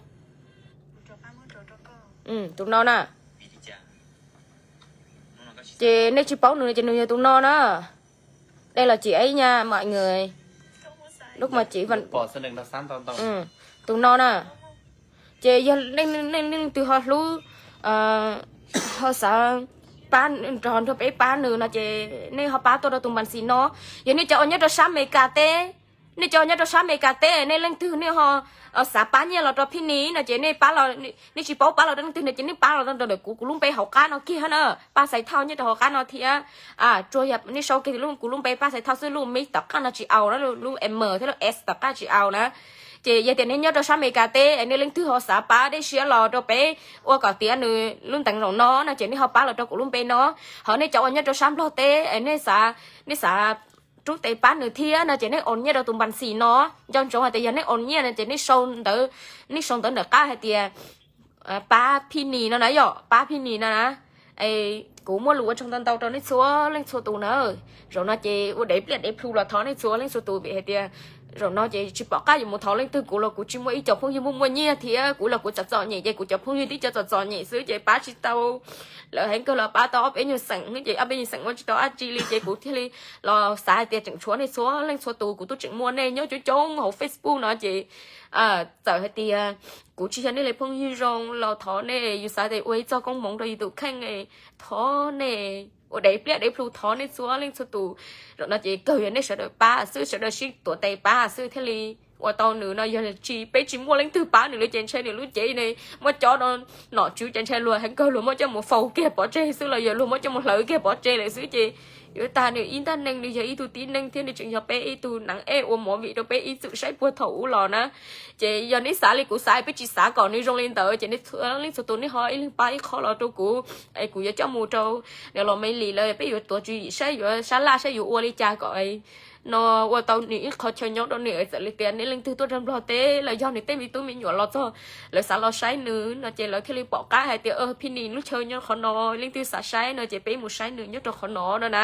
tus no na. Ces nej tsis paub nws ces nws yog tus no na. Đây là chị ấy nha mọi người. Lúc mà chị vẫn, tus no na. Ces yog nej leej twg ho hlub, ho xav pab, nrog peb pab nws no ces nej ho pab tuaj rau tus npas xis no. Yog nej cov uas nyob rau sab Amelikas teb, nej cov uas nyob rau sab Amelikas teb, nej leej twg nej ho xav pab nyiaj los rau Phij Nis no ces nej pab los, nej tsis paub pab los rau leej twg no ces nej pab los rau ntawm kuv, kuv lub npe hauv qab no kiag na, Paj Xais Thauj nyob rau hauv qab no thiab. Tsuas yog nej sau kiag kuv lub npe Paj Xais Thauj xwb, lub M tom qab no tsis au na, lub M thiab lub S tom qab tsis au na. Ces yog tias nej nyob rau sab Amelikas teb, nej leej twg ho xav pab dej siab los rau peb ua kom tiav nws lub ntees zaum no no ces nej ho pab los rau kuv lub npe no. Ho nej cov uas nyob rau sab Nplog teb, nej xav, nej xav rub tes pab nws thiab no ces nej oos nyiaj rau tus npas xis no. Nco ntsoov hais tias yog nej oos nyiaj no ces nej sau ntawv, nej sau ntawv ntawm qab hais tias pab Phij Nis no na yom, pab Phij Nis no na. Kuv muaj lus ua tsaug ntau ntau rau nej txhua leej txhua tus na. Zaum no ces ua dev pliaj dev plhu los thov nej txhua leej txhua tus vim hais tias zaum no ces tsis pom qab yuav mus thov leej twg, kuv los kuv tsis muaj ib co phooj ywg muaj muaj nyiaj thiab kuv los kuv txom txom nyem ces kuv cov phooj ywg tib co txom txom nyem xwb ces pab tsis tau. Lawv heev kawg los pab tau ob peb nyuag xeem ces ob peb nyuag xeem ua tsis tau dab tsi li ces kuv thiaj li los xav hais tias tseem tshuav nej txhua leej txhua tus, kuv twb tseem muaj nej nyob coob coob hauv Facebook no ces txawm hais tias kuv tsis yog nej li phooj ywg zoo los thov nej, yus xav tias ua ib txoj koob hmoov rau yus tus kheej, thov nej ua dev pliaj dev plhu thov nej txhua leej txhua tus. Zaum no ces kawg yog nej sawv daws pab xwb, sawv daws sib tuav tes pab xwb thiaj li ua tau nws no. Yog tsis, peb tsis muaj leej twg pab nws li ces ntshe nws lub cev ne muab cob rau nom tswv ces ntshe luag heev kawg luag muab coj mus faus kiag pov tseg xwb los yog luag muab coj mus hlawv kiag pov tseg lawm xwb ces yuav tag nws ib ntab neeg, nws yog ib tug tib neeg thiab nws tseem yog peb ib tug nav ej ua movie rau peb ib txwm saib puag thaum ub los na. Ces yog nej xav li kuv xav, peb tsis xav kom nws zoo li ntawd ces nej txhua leej txhua tus nej ho ib leeg pab ib qho los rau kuv es kuv yuav coj mus rau niam laus Me Lis lawv, peb yuav tuav tswv yim saib yuav sab laj saib yuav ua li cas kom no ua tau nws ib qho chaw nyob rau nws. Txawm li tias nej leej twg tuaj rau Nplog teb los yog nws tej me tub me nyuam los txog lawv xav los saib nws no ces lawv thiaj li pom qab hais tias Phij Nis lub chaw nyob qhov no, leej twg xav saib no ces peb mus saib nws nyob rau qhov no no na.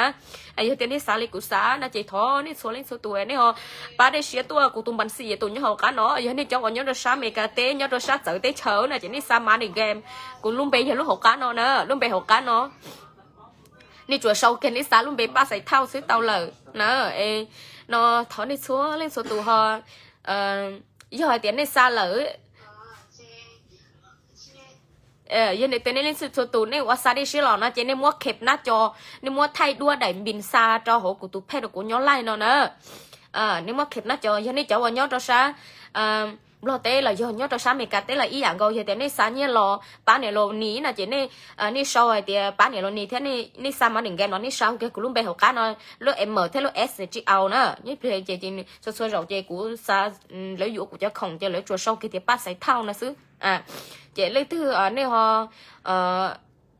Yog tias nej xav li kuv xav no ces thov nej txhua leej txhua tus nej ho pab dej siab tuaj kuv tus npas xis tus nyob hauv qab no. Yog nej cov uas nyob rau sab Amelikas teb, nyob rau sab txawv teb chaws no ces nej xa Money Game, kuv lub npe yog lub hauv qab no na, lub npe hauv qab no. Nej tsuas sau kiag nej xa lub npe Paj Xais Thauj xwb tau lawm na. No thov nej txhua leej txhua tus ho, yog hais tias nej xa lawm, yog nej tias nej leej txhua tus nej ua xa dej siab los no ces nej muab khep nab co, nej muab thaij duab daim npis xa rau hauv kuv tus phej rau kuv nyob laij no na. Nej muab khep nab co, yog nej cov uas nyob rau sab Nplog teb los yog nyob rau sab Amelikas teb los ib yam nkaus, yog tias nej xa nyiaj los pab niam laus Nis no ces nej, nej sau hais tias pab niam laus Nis thiab nej xa Money Game no nej sau kiag kuv lub npe hauv qab no, lub M thiab lub S tsis au na. Nyob pliag ces txhua txhua zaus ces kuv xa, lawv yuav kuv cov khoom ces lawv tsuas sau kiag tias Paj Xais Thauj no xwb. Ces leej twg nej ho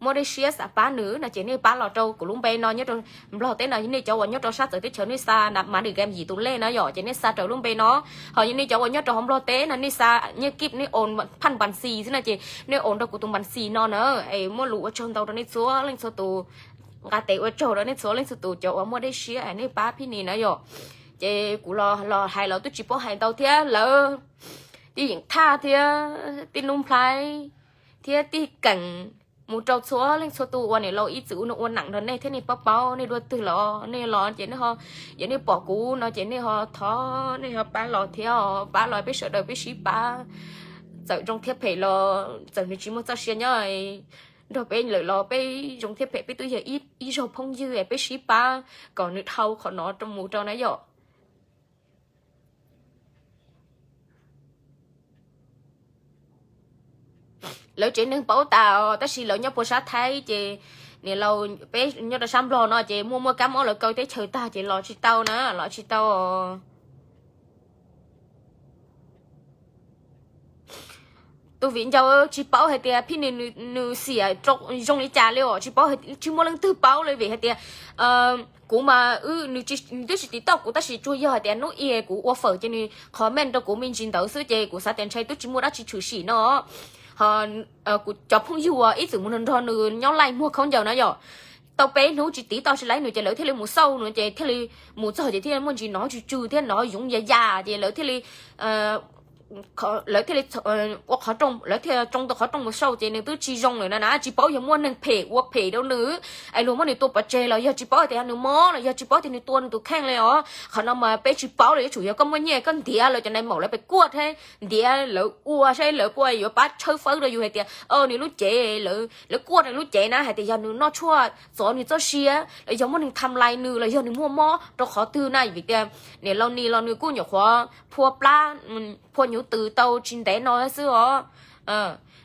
muaj dej siab xav pab nws no ces nej pab los rau kuv lub npe no nyob rau Nplog teb no. Nej cov uas nyob rau sab txawv teb chaws nej xa Money Game yim tus lej na yom, ces nej xa raws lub npe no. Ho yog nej cov uas nyob rau hauv Nplog teb no nej xa nyiaj kib, nej oos phaj npas xis xwb no ces nej oos rau kuv tus npas xis no na. Es muaj lus ua tsaug ntau rau nej txhua leej txhua tus, nqa tes ua tsaug rau nej txhua leej txhua tus cov uas muaj dej siab nej pab Phij Nis na yom. Ces kuv los hais los twb tsis paub hais ntau thiab, lawv Tij Yeem Thaj thiab Tij Nuj Nplhaib thiab Tij Keem, mus rau txhua leej txhua tus uas niam laus ib txwm ua neej ua nam nrog nej thiab nej paub paub nej dua twg los nej los ces nej ho, yog nej pom kuv no ces nej ho thov nej ho pab los thiab, pab los peb sawv daws peb sib pab. Txawm zoo thiab phem los txawm nws tsis muaj txoj sia nyob nrog peb lawm los peb zoo thiab phem peb twb yog ib zaug phooj ywg, peb sib pab kom nws dhau qhov no rau mus rau na yom. Lawv tsev neeg paub tas tab sis lawv nyob puag sab Thaib ces niam laus peb nyob rau sab Nplog no ces muaj muaj kab mob lawv kaw teb chaws tag ces los tsis tau na, los tsis tau. Tus viv ncaus tsis paub hais tias Phij Nis nws xiam zoo li cas li os, tsis paub, tsis muaj leej twg paub li vim hais tias kuv mas, nws twb tsis tiv tauj kuv tab sis tsuas yog hais tias hnub ib kuv ua fawm ces nws comment rau kuv me ntsis ntawd xwb ces kuv xav tias ntshe twb tsis muaj dab tsi tshwm sim no. Ho kuv cov phooj ywg uas ib txwm mus nrog nws nyob laij muag khaub ncaws na yom, tau peb hnub tsis tiv tauj tsis laib nws ces lawv thiaj li mus xauj nws ces thiaj li mus txog ces thiaj muaj ntsis hnov tsw tsw thiab hnov yoov ya ya ces lawv thiaj li lawv thiaj li ua qhov rooj, lawv thiaj tsoo tau qhov rooj mus xauj ces nws twb tsis zoo lawm na na, tsis paub yog muaj neeg phem ua phem rau nws es luag muab nws tua pov tseg los yog tsis paub tias yog nws mob los yog tsis paub tias nws tua nws tus kheej li os. Qhov no mas peb tsis paub los yuav tsum yog koj muaj nyiaj koj ntiav lawv cov nai maum lawv pes kuaj thiab ntiav lawv ua saib lawv kuj yuav pab tshawb fawb rau yus hais tias o nws lub cev, lawv kuaj nws lub cev na hais tias yog nws noj tshuaj txov nws txoj sia los yog muaj neeg tham lais nws los yog nws muaj mob rau qhov twg na. Vim tias niam laus Nis los nws kuj nyuam qhuav phua plab, phua nyuv tws tau tsis ntev no xwb os.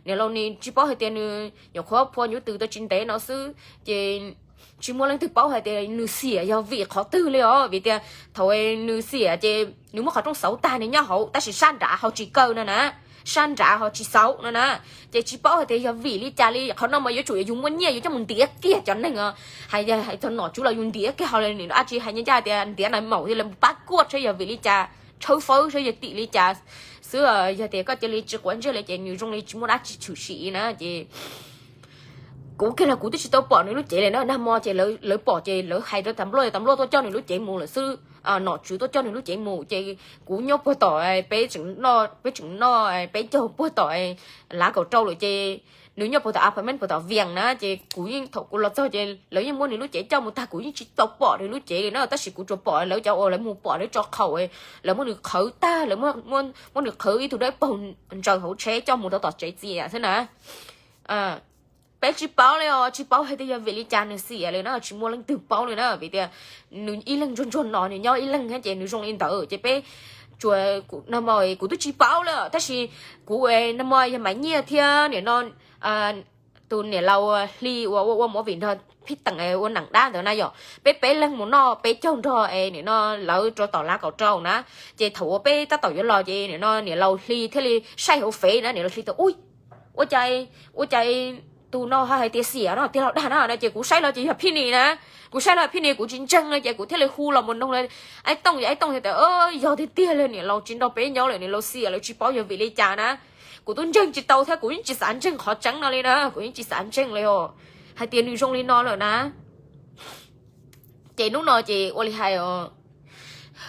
Niam laus Nis tsis paub hais tias nws nyuam qhuav phua nyuv tws tau tsis ntev no xwb ces tsis muaj leej twg paub hais tias nws xiam yog vim qhov twg li os. Vim tias thaum nws xiam ces nws muab qhov rooj xauv tag nws nyob hauv tab sis sab nrad ho tsis kaw no na, sab nrad ho tsis xauv no na. Ces tsis paub hais tias yog vim li cas li. Qhov no mas yuav tsum yog yus muaj nyiaj yus coj mus ntiav kiag cov neeg os. Hais txog nom tswv los yus ntiav kiag ho li nim no dab tsi hais ncaj ncaj tias ntiav nai maum thiab lawv pab kuaj saib yog vim li cas, tshawb fawb saib yog tim li cas xwb. Yog tias koj cia li tsis quav ntsej li ces nws zoo li tsis muaj dab tsi tshwm sim na ces kuv kiag los kuv twb tsis tau pom nws lub cev li na. Nag hmo ces lawv pom ces lawv hais rau tas npluaj, tas npluaj tuaj coj nws lub cev mus lawm xwb. Nom tswv tuaj coj nws lub cev mus ces kuv nyob puag tom, peb tseem noj, peb caug puag tom lav kaum rau lawm ces nws nyob puag tom apartment puag tom Vias na ces kuv yeej thaum kuv los txog ces lawv yeej muab nws lub cev coj mus tag kuv yeej tsis tau pom nws lub cev li na tab sis kuv tsuas pom lawv cov uas lawv mus pom lawv tso qhaum, lawv muab nws qhawv tag, lawv muab nws qhawv ib tug dawb paug ntsaws hauv tsheb coj mus rau tom tsev txias xwb na. Peb tsis paub li os, tsis paub hais tias yog vim li cas nws xiam li na, tsis muaj leej twg paub li na vim tias nws ib leeg ntsuag ntsuag no nws nyob ib leeg thiab ces nws zoo li ntawd ces peb tsuas, nag hmo kuv twb tsis paub li tab sis kuv nag hmo yog Maiv Nyiaj thiab nim no tus niam laus Hli uas ua ua movie nrog Phij Teem ua nam dab ntawd na yom, peb peb leeg mus noj peb caug nrog es nim no lawv rau tom lav kaum rau na. Ces thaum uas peb tab tom yuav los ces nim no niam laus Hli thiaj li saib hauv fev na, niam laus Hli tias ua cas, ua cas tus no ho hais tias xiam no tiag los dag na no ces kuv saib los ces yog Phij Nis na. Kuv saib los Phij Nis kuv tsis ntseeg no ces kuv thiaj li hu los mus noog Aib Tooj, Aib Tooj tias yog tiag tiag li niam laus tsis nrog peb nyob lawm, niam laus xiam lawm tsis paub yog vim li cas na. Kuv twb ntseeg tsis tau thiab kuv yeej tsis xav ntseeg qhov tseeb no li na, kuv yeej tsis xav ntseeg li os, hais tias nws zoo li no lawm na. Ces hnub no ces ua li hais os,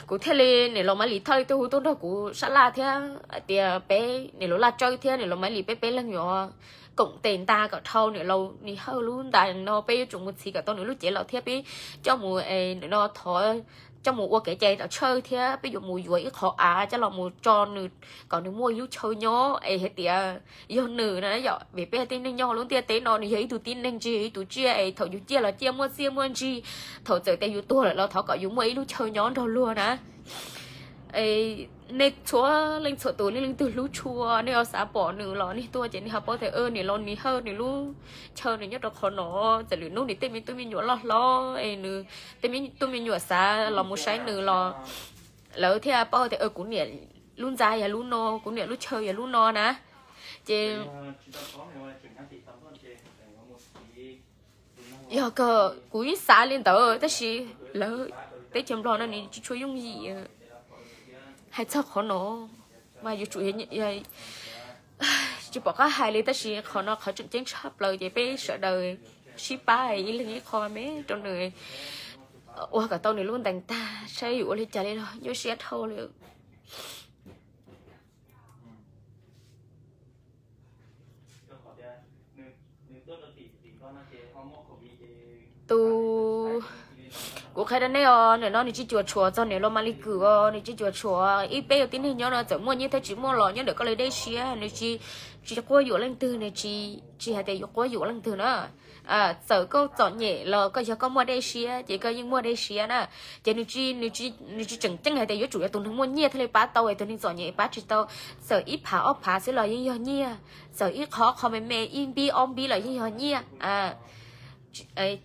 kuv thiaj li niam laus Maiv Lis thiaj li tuaj hu tuaj nrog kuv sab laj thiab hais tias peb niam laus Laj Tsawb thiab niam laus Maiv Lis peb peb leeg yuav koom tes nta kom dhau niam laus Nis Hawj lub ntais no, peb yuav tsum mus txhiv kom tau nws lub cev los thiab peb coj mus, nim no thov, coj mus ua kev cai tom Tshawj thiab peb yuav mus yuav ib qho av coj los mus tso nws kom nws muaj ib lub chaw nyob es hais tias yog nws na yom, vim peb tej neeg nyob lub ntiaj teb no nws yog ib tug tib neeg tsis yog ib tug tsiaj es thaum yus ciaj los ciaj muaj txiaj muaj ntsig, thaum txawm tias yus tuag lawm los thov kom yus muaj ib lub chaw nyob nrog luag na. Nej txhua leej txhua tus, nej leej twg hlub tshua nej ho xav pom nws los nej tuaj ces nej ho paub tias niam laus Nis Hawj nws lub chaw nws nyob rau qhov no, txawm lwm hnub nws tej me tub me nyuam loj hlob es nws tej me tub me nyuam xav los mus saib nws los lawv thiaj paub tias kuv niam lub ntxa yog lub no, kuv niam lub chaw yog lub no na. Ces yog kuv yeej xav li ntawd tab sis lawv teb chaws Nplog no nws tsis tshua yooj yim hais txog qhov no mas yuav tsum tsis pom qab hais li tab sis qhov no qhov tseem ceeb tshaj plaws ces peb sawv daws sib pab ib leeg ib qho me rau nws ua kom tau nws lub ntees tag saib yus ua li cas li los nyuaj siab dhau li. Tus, kuv qhia rau nej os, nim no nws tsis cuam tshuam txog niam laus Malis Kwm os, nws tsis cuam tshuam. Ib peb yuav tib neeg nyob no txawm muaj nyiaj thiab tsis muaj los nyob ntawm koj li dej siab, nws tsis, tsis quab yuam leej twg, nws tsis, tsis hais tias yuav quab yuam leej twg na. Txawm koj txom nyem los koj yog koj muaj dej siab ces koj yeej muaj dej siab na. Ces nws tsis, nws tsis tseem ceeb hais tias yuav tsum yog tus neeg muaj nyiaj thiaj li pab tau es tus neeg txom nyem pab tsis tau. Txawm ib phav ob phav xwb los yeej yog nyiaj, txawm ib qho qho me me ib npib ob npib los yeej yog nyiaj.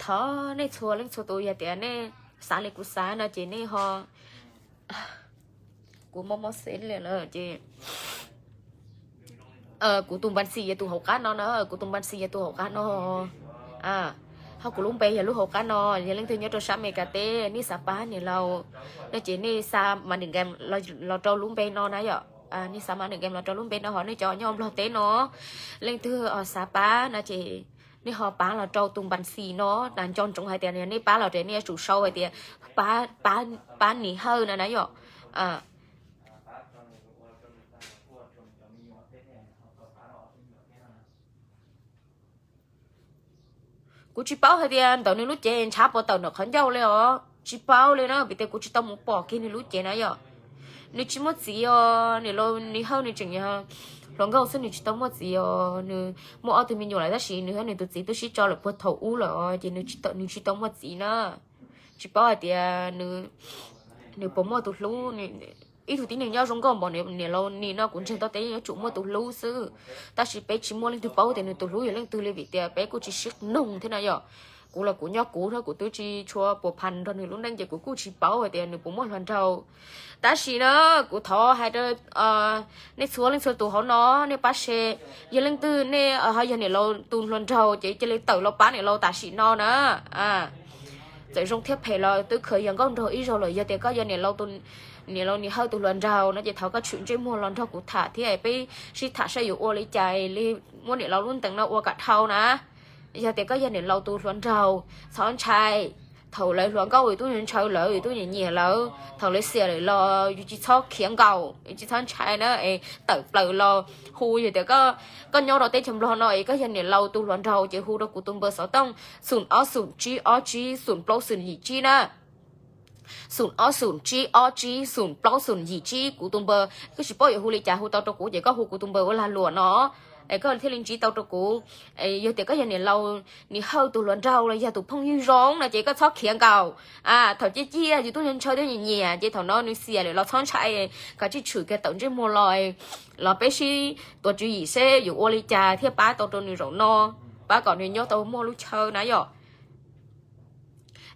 Thov nej txhua leej txhua tus yog tias nej xav li kuv xav no ces nej ho, kuv mob mob xeeb li lawm ces kuv tus npas xis yog tus hauv qab no na, kuv tus npas xis yog tus hauv qab no, ho kuv lub npe yog lub hauv qab no. Yog leej twg nyob rau sab Amelikas teb nej xav pab niam laus no ces nej xa ma nws nkem los rau lub npe no na yom. Nej xa ma nws nkem los rau lub npe no, ho nej cov nyob Nplog teb no leej twg xav pab no ces nej ho pab los rau tus npas xis no. Nco ntsoov hais tias nej pab los ces nej yuav tsum sau hais tias pab Nis Hawj no na yom. Kuv tsis paub hais tias ntawm nws lub cev ntshav puas tawm ntawm qhov ncauj li os, tsis paub li na, vim tias kuv tsis tau mus pom kiag nws lub cev na yom. Nws tsis muaj txiv os, niam laus Nis Hawj nws tseem yog hluas nkauj xwb, nws tsis tau muaj txiv os. Nws muaj ob tug me nyuam lawm tab sis nws thiab nws tus txiv twb sib tso lawm puag thaum ub lawm os, ces nws tsis tau, nws tsis tau muaj txiv na. Tsis paub hais tias nws, nws puas muaj tus hlub. Ib tug tib neeg nyob zoo nkauj npaum niam laus Nis no kuv ntseeg tau tias yeej yuav tsum muaj tus hlub xwb, tab sis peb tsis muaj leej twg paub tias nws tus hlub yog leej twg li vim tias peb kuj tsis sib noog thiab na yom. Kuv los kuv nyob kuv thiab kuv twb tsis tshua puas phas nrog nws lub neej ces kuv kuj tsis paub hais tias nws puas muaj hluas nraug. Tab sis na, kuv thov hais rau nej txhua leej txhua tus hauv no, nej pab share. Yog leej twg nej ho yog niam laus tus hluas nraug ces cia li tawm los pab niam laus tam sim no na. Txawm zoo thiab phem los twb khaws yog nkauj nraug ib zaug lawm. Yog tias koj yog niam laus, niam laus Nis Hawj tus hluas nraug no ces thov koj tshwm ntsej muag los nrog kuv tham thiab peb sib tham saib yuav ua li cas li muab niam laus lub ntees no ua kam dhau na. Yog tias koj yog niam laus tus hluas nraug, txhob ntshai. Thaum lawv hluas nkauj yus twb ntshaw lawv, yus twb nyiam nyiam lawv, thaum lawv xiam lawm los yus tsis txhob khiav nkaus, yus tsis txhob ntshai na, es tawm plaws los hu. Yog tias koj nyob rau teb chaws Nplog no es koj yog niam laus tus hluas nraug ces hu rau kuv tus npawb xov tooj xoom ob xoom tsib ob tsib xoom plaub xoom yim tsib na. Xoom ob xoom tsib ob tsib xoom plaub xoom yim tsib kuv tus npawb. Koj tsis paub yuav hu li cas hu tau rau kuv ces koj hu kuv tus npawb ua lag luam no es koj thiaj li ntsib tau rau kuv. Yog tias koj yog niam laus Nis Hawj tus hluas nraug los yog tus phooj ywg zoo no ces koj txhob khiav nkaus. Thaum ciaj ciaj yus twb ntshaw twb nyiam nyiam ces thaum no nws xiam lawm los txhob ntshai, kav tsij tshwm kiag tawm ntsej muag los, los peb sib tuav tswv yim seb yuav ua li cas thiaj pab tau rau nws zaum no, pab kom nws nyob tau muaj lub chaw na yom.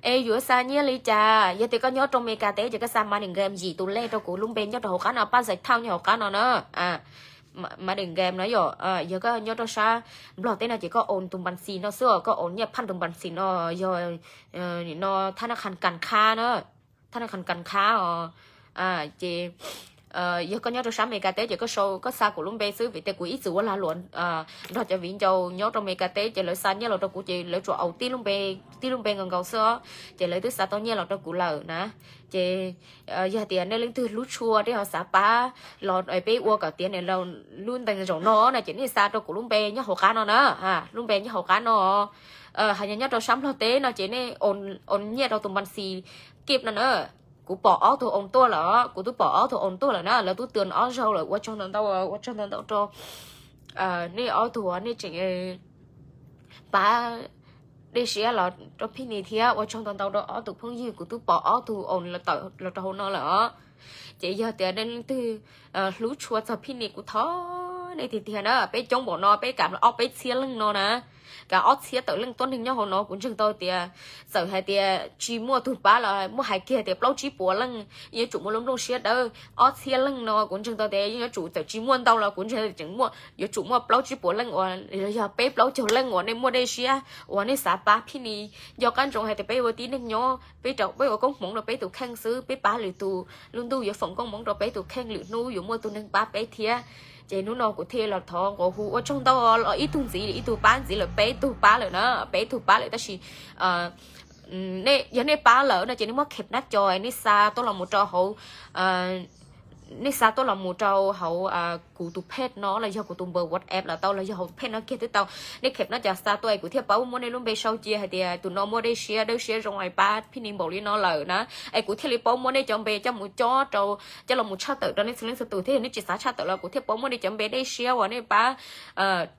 Es yuav xa nyiaj li cas? Yog tias koj nyob rau Meskas teb ces koj xa MoneyGram yim tus lej rau kuv lub npe nyob rau hauv qab no, pab zais thauj nyob hauv qab no na. MoneyGram no yom, yog koj nyob rau sab Nplog teb no ces koj own tus npas xis no xwb os, koj own nyiaj phaj tus npas xis no, yog no thab nab qhas kas khab na, thab nab qhas kas khab os. Ces yog koj nyob rau sab Meskas teb ces koj xa kuv lub npe xwb, vim tias kuv ib txwm ua lag luam nrog cov viv ncaus nyob rau Meskas teb ces lawv xa nyiaj los rau kuv ces lawv tsuas own tib lub npe, tib lub npe nkaus nkaus xwb os, ces lawv twb xa tau nyiaj los rau kuv lawm na. Ces yog tias nej leej twg hlub tshua nej ho xav pab los peb ua kom tiav niam laus lub ntees zaum no no ces nej xa rau kuv lub npe nyob hauv qab no na, lub npe nyob hauv qab no. Hais yog nyob rau sab Nplog teb no ces nej own nyiaj rau tus npas xis kib no na. Kuv pom ob tug own tuaj lawm, kuv twb pom ob tug own tuaj lawm na, lawv twb twb ob zaug lawm. Ua tsaug ntau ntau, ua tsaug ntau ntau rau nej ob tug, nej tseem pab dej siab los rau Phij Nis thiab. Ua tsaug ntau ntau rau ob tug phooj ywg, kuv twb pom ob tug own los rau hauv no lawm os. Ces yog tias nej leej twg hlub tshua txog Phij Nis kuv thov nej tiag tiag na, peb coob npaum no, peb kav ob peb txhiab leej no na, kav ob txhiab tawm leej tuab neeg nyob hauv no kuv ntseeg tau tias txawm hais tias tsis muaj tug pab los muab hais kiag tias plaub tsib puas leej yuav tsum muaj lub nplooj siab dawb. Ob txhiab leej no kuv ntseeg tau tias yeej yuav tsum txawm tsis muaj ntau los kuv ntseeg tseem muaj, yuav tsum muaj plaub tsib puas leej uas yog peb plaub caug leej uas nej muaj dej siab uas nej xav pab Phij Nis. Nco qab ntsoov hais tias peb ua tib neeg nyob, peb ua koob hmoov rau peb tus kheej xwb, peb pab lwm tus lub ntuj yuav foom koob hmoov rau peb tus kheej, lwm hnub yuav muaj tus neeg pab peb thiab. Ces hnub no kuv thiaj los thov nqua hu ua tsaug ntau, los ib tug ntxiv, ib tug pab ntxiv lawm, peb tug pab lawm na, peb tug pab lawm tab sis yog nej pab lawm no ces nej muab kheb nab co, nej xa tuaj los mus rau hauv, nej xa tuaj los mus rau hauv kuv tus page no los yog kuv tus npawb WhatsApp los tau, los yog hauv tus page no kiag twb tau. Nej kheb nab co xa tuaj es kuv thiaj paub muab nej lub npe sau cia hais tias tus no muaj dej siab dawb siab zoo es pab Phij Nis npaum li no lawm na, es kuv thiaj li paub muab nej cov npe coj mus cob rau, coj los mus tshaj tawm rau nej txhua leej txhua tus thiab. Yog nej tsis xav tshaj tawm los kuv thiaj paub muab nej cov npe dej siab uas nej pab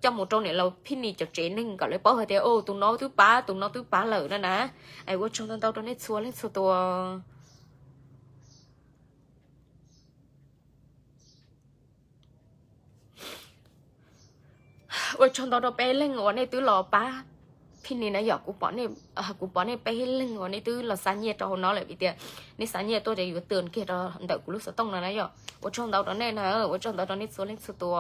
coj mus rau niam laus Phij Nis cov tsev neeg kom lawv paub hais tias tus no twb pab, tus no twb pab lawm na na. Es ua tsaug ntau ntau rau nej txhua leej txhua tus. Ua tsaug ntau rau peb leeg uas nej twb los pab Phij Nis na yom. Kuv pom nej peb leeg uas nej twb los xa nyiaj rau hauv no lawm vim tias nej xa nyiaj tuaj ces yuav twb kiag rau ntawm kuv lub xov tooj no na yom. Ua tsaug ntau rau nej na, ua tsaug ntau rau nej txhua leej txhua tus.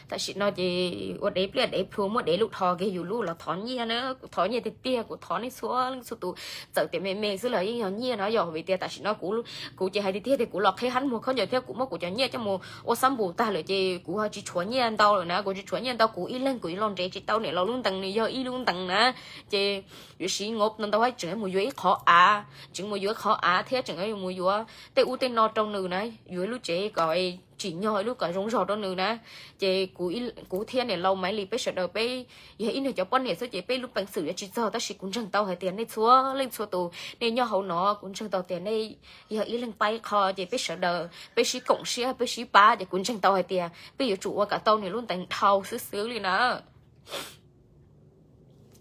Tam sim no ces ua dev pliaj dev plhuav muab dev lub dhos kiag yus lub los thov nyiaj na, kuv thov nyiaj tiag tiag, kuv thov nej txhua leej txhua tus. Txawm tias me me xwb los yeej yog nyiaj no yom, vim tias tam sim no kuv ces hais tiag tiag tias kuv los qhib hab muag khaub ncaws thiab kuv muab kuv cov nyiaj coj mus ua xab npum tag lawm ces kuv ho tsis tshuav nyiaj ntau lawm na, kuv tsis tshuav nyiaj ntau, kuv ib leeg kuv yuav los nrhiav tsis tau niam laus lub ntees, nws yog ib lub ntees na. Ces yuav siv nqov ntau ntau, tseem mus yuav ib qhov av, tseem mus yuav ib qhov av thiab tseem mus yuav tej ub tej no rau nws na, yuav ib lub tsev kom tsim nyog ib lub kom zoo zog rau nws na. Ces kuv thiab niam laus Maiv Lis peb sawv daws peb yog ib niag cov poj niam xwb ces peb lub peev xwm yuav tsis txog, tab sis kuv ntseeg tau hais tias nej txhua leej txhua tus nej nyob hauv no, kuv ntseeg tau tias nej yog ib leeg pab ib qho, ces peb sawv daws peb sib koom siab peb sib pab ces kuv ntseeg tau hais tias peb yuav tsum ua kom tau nws lub ntees dhau xwb xwb li na.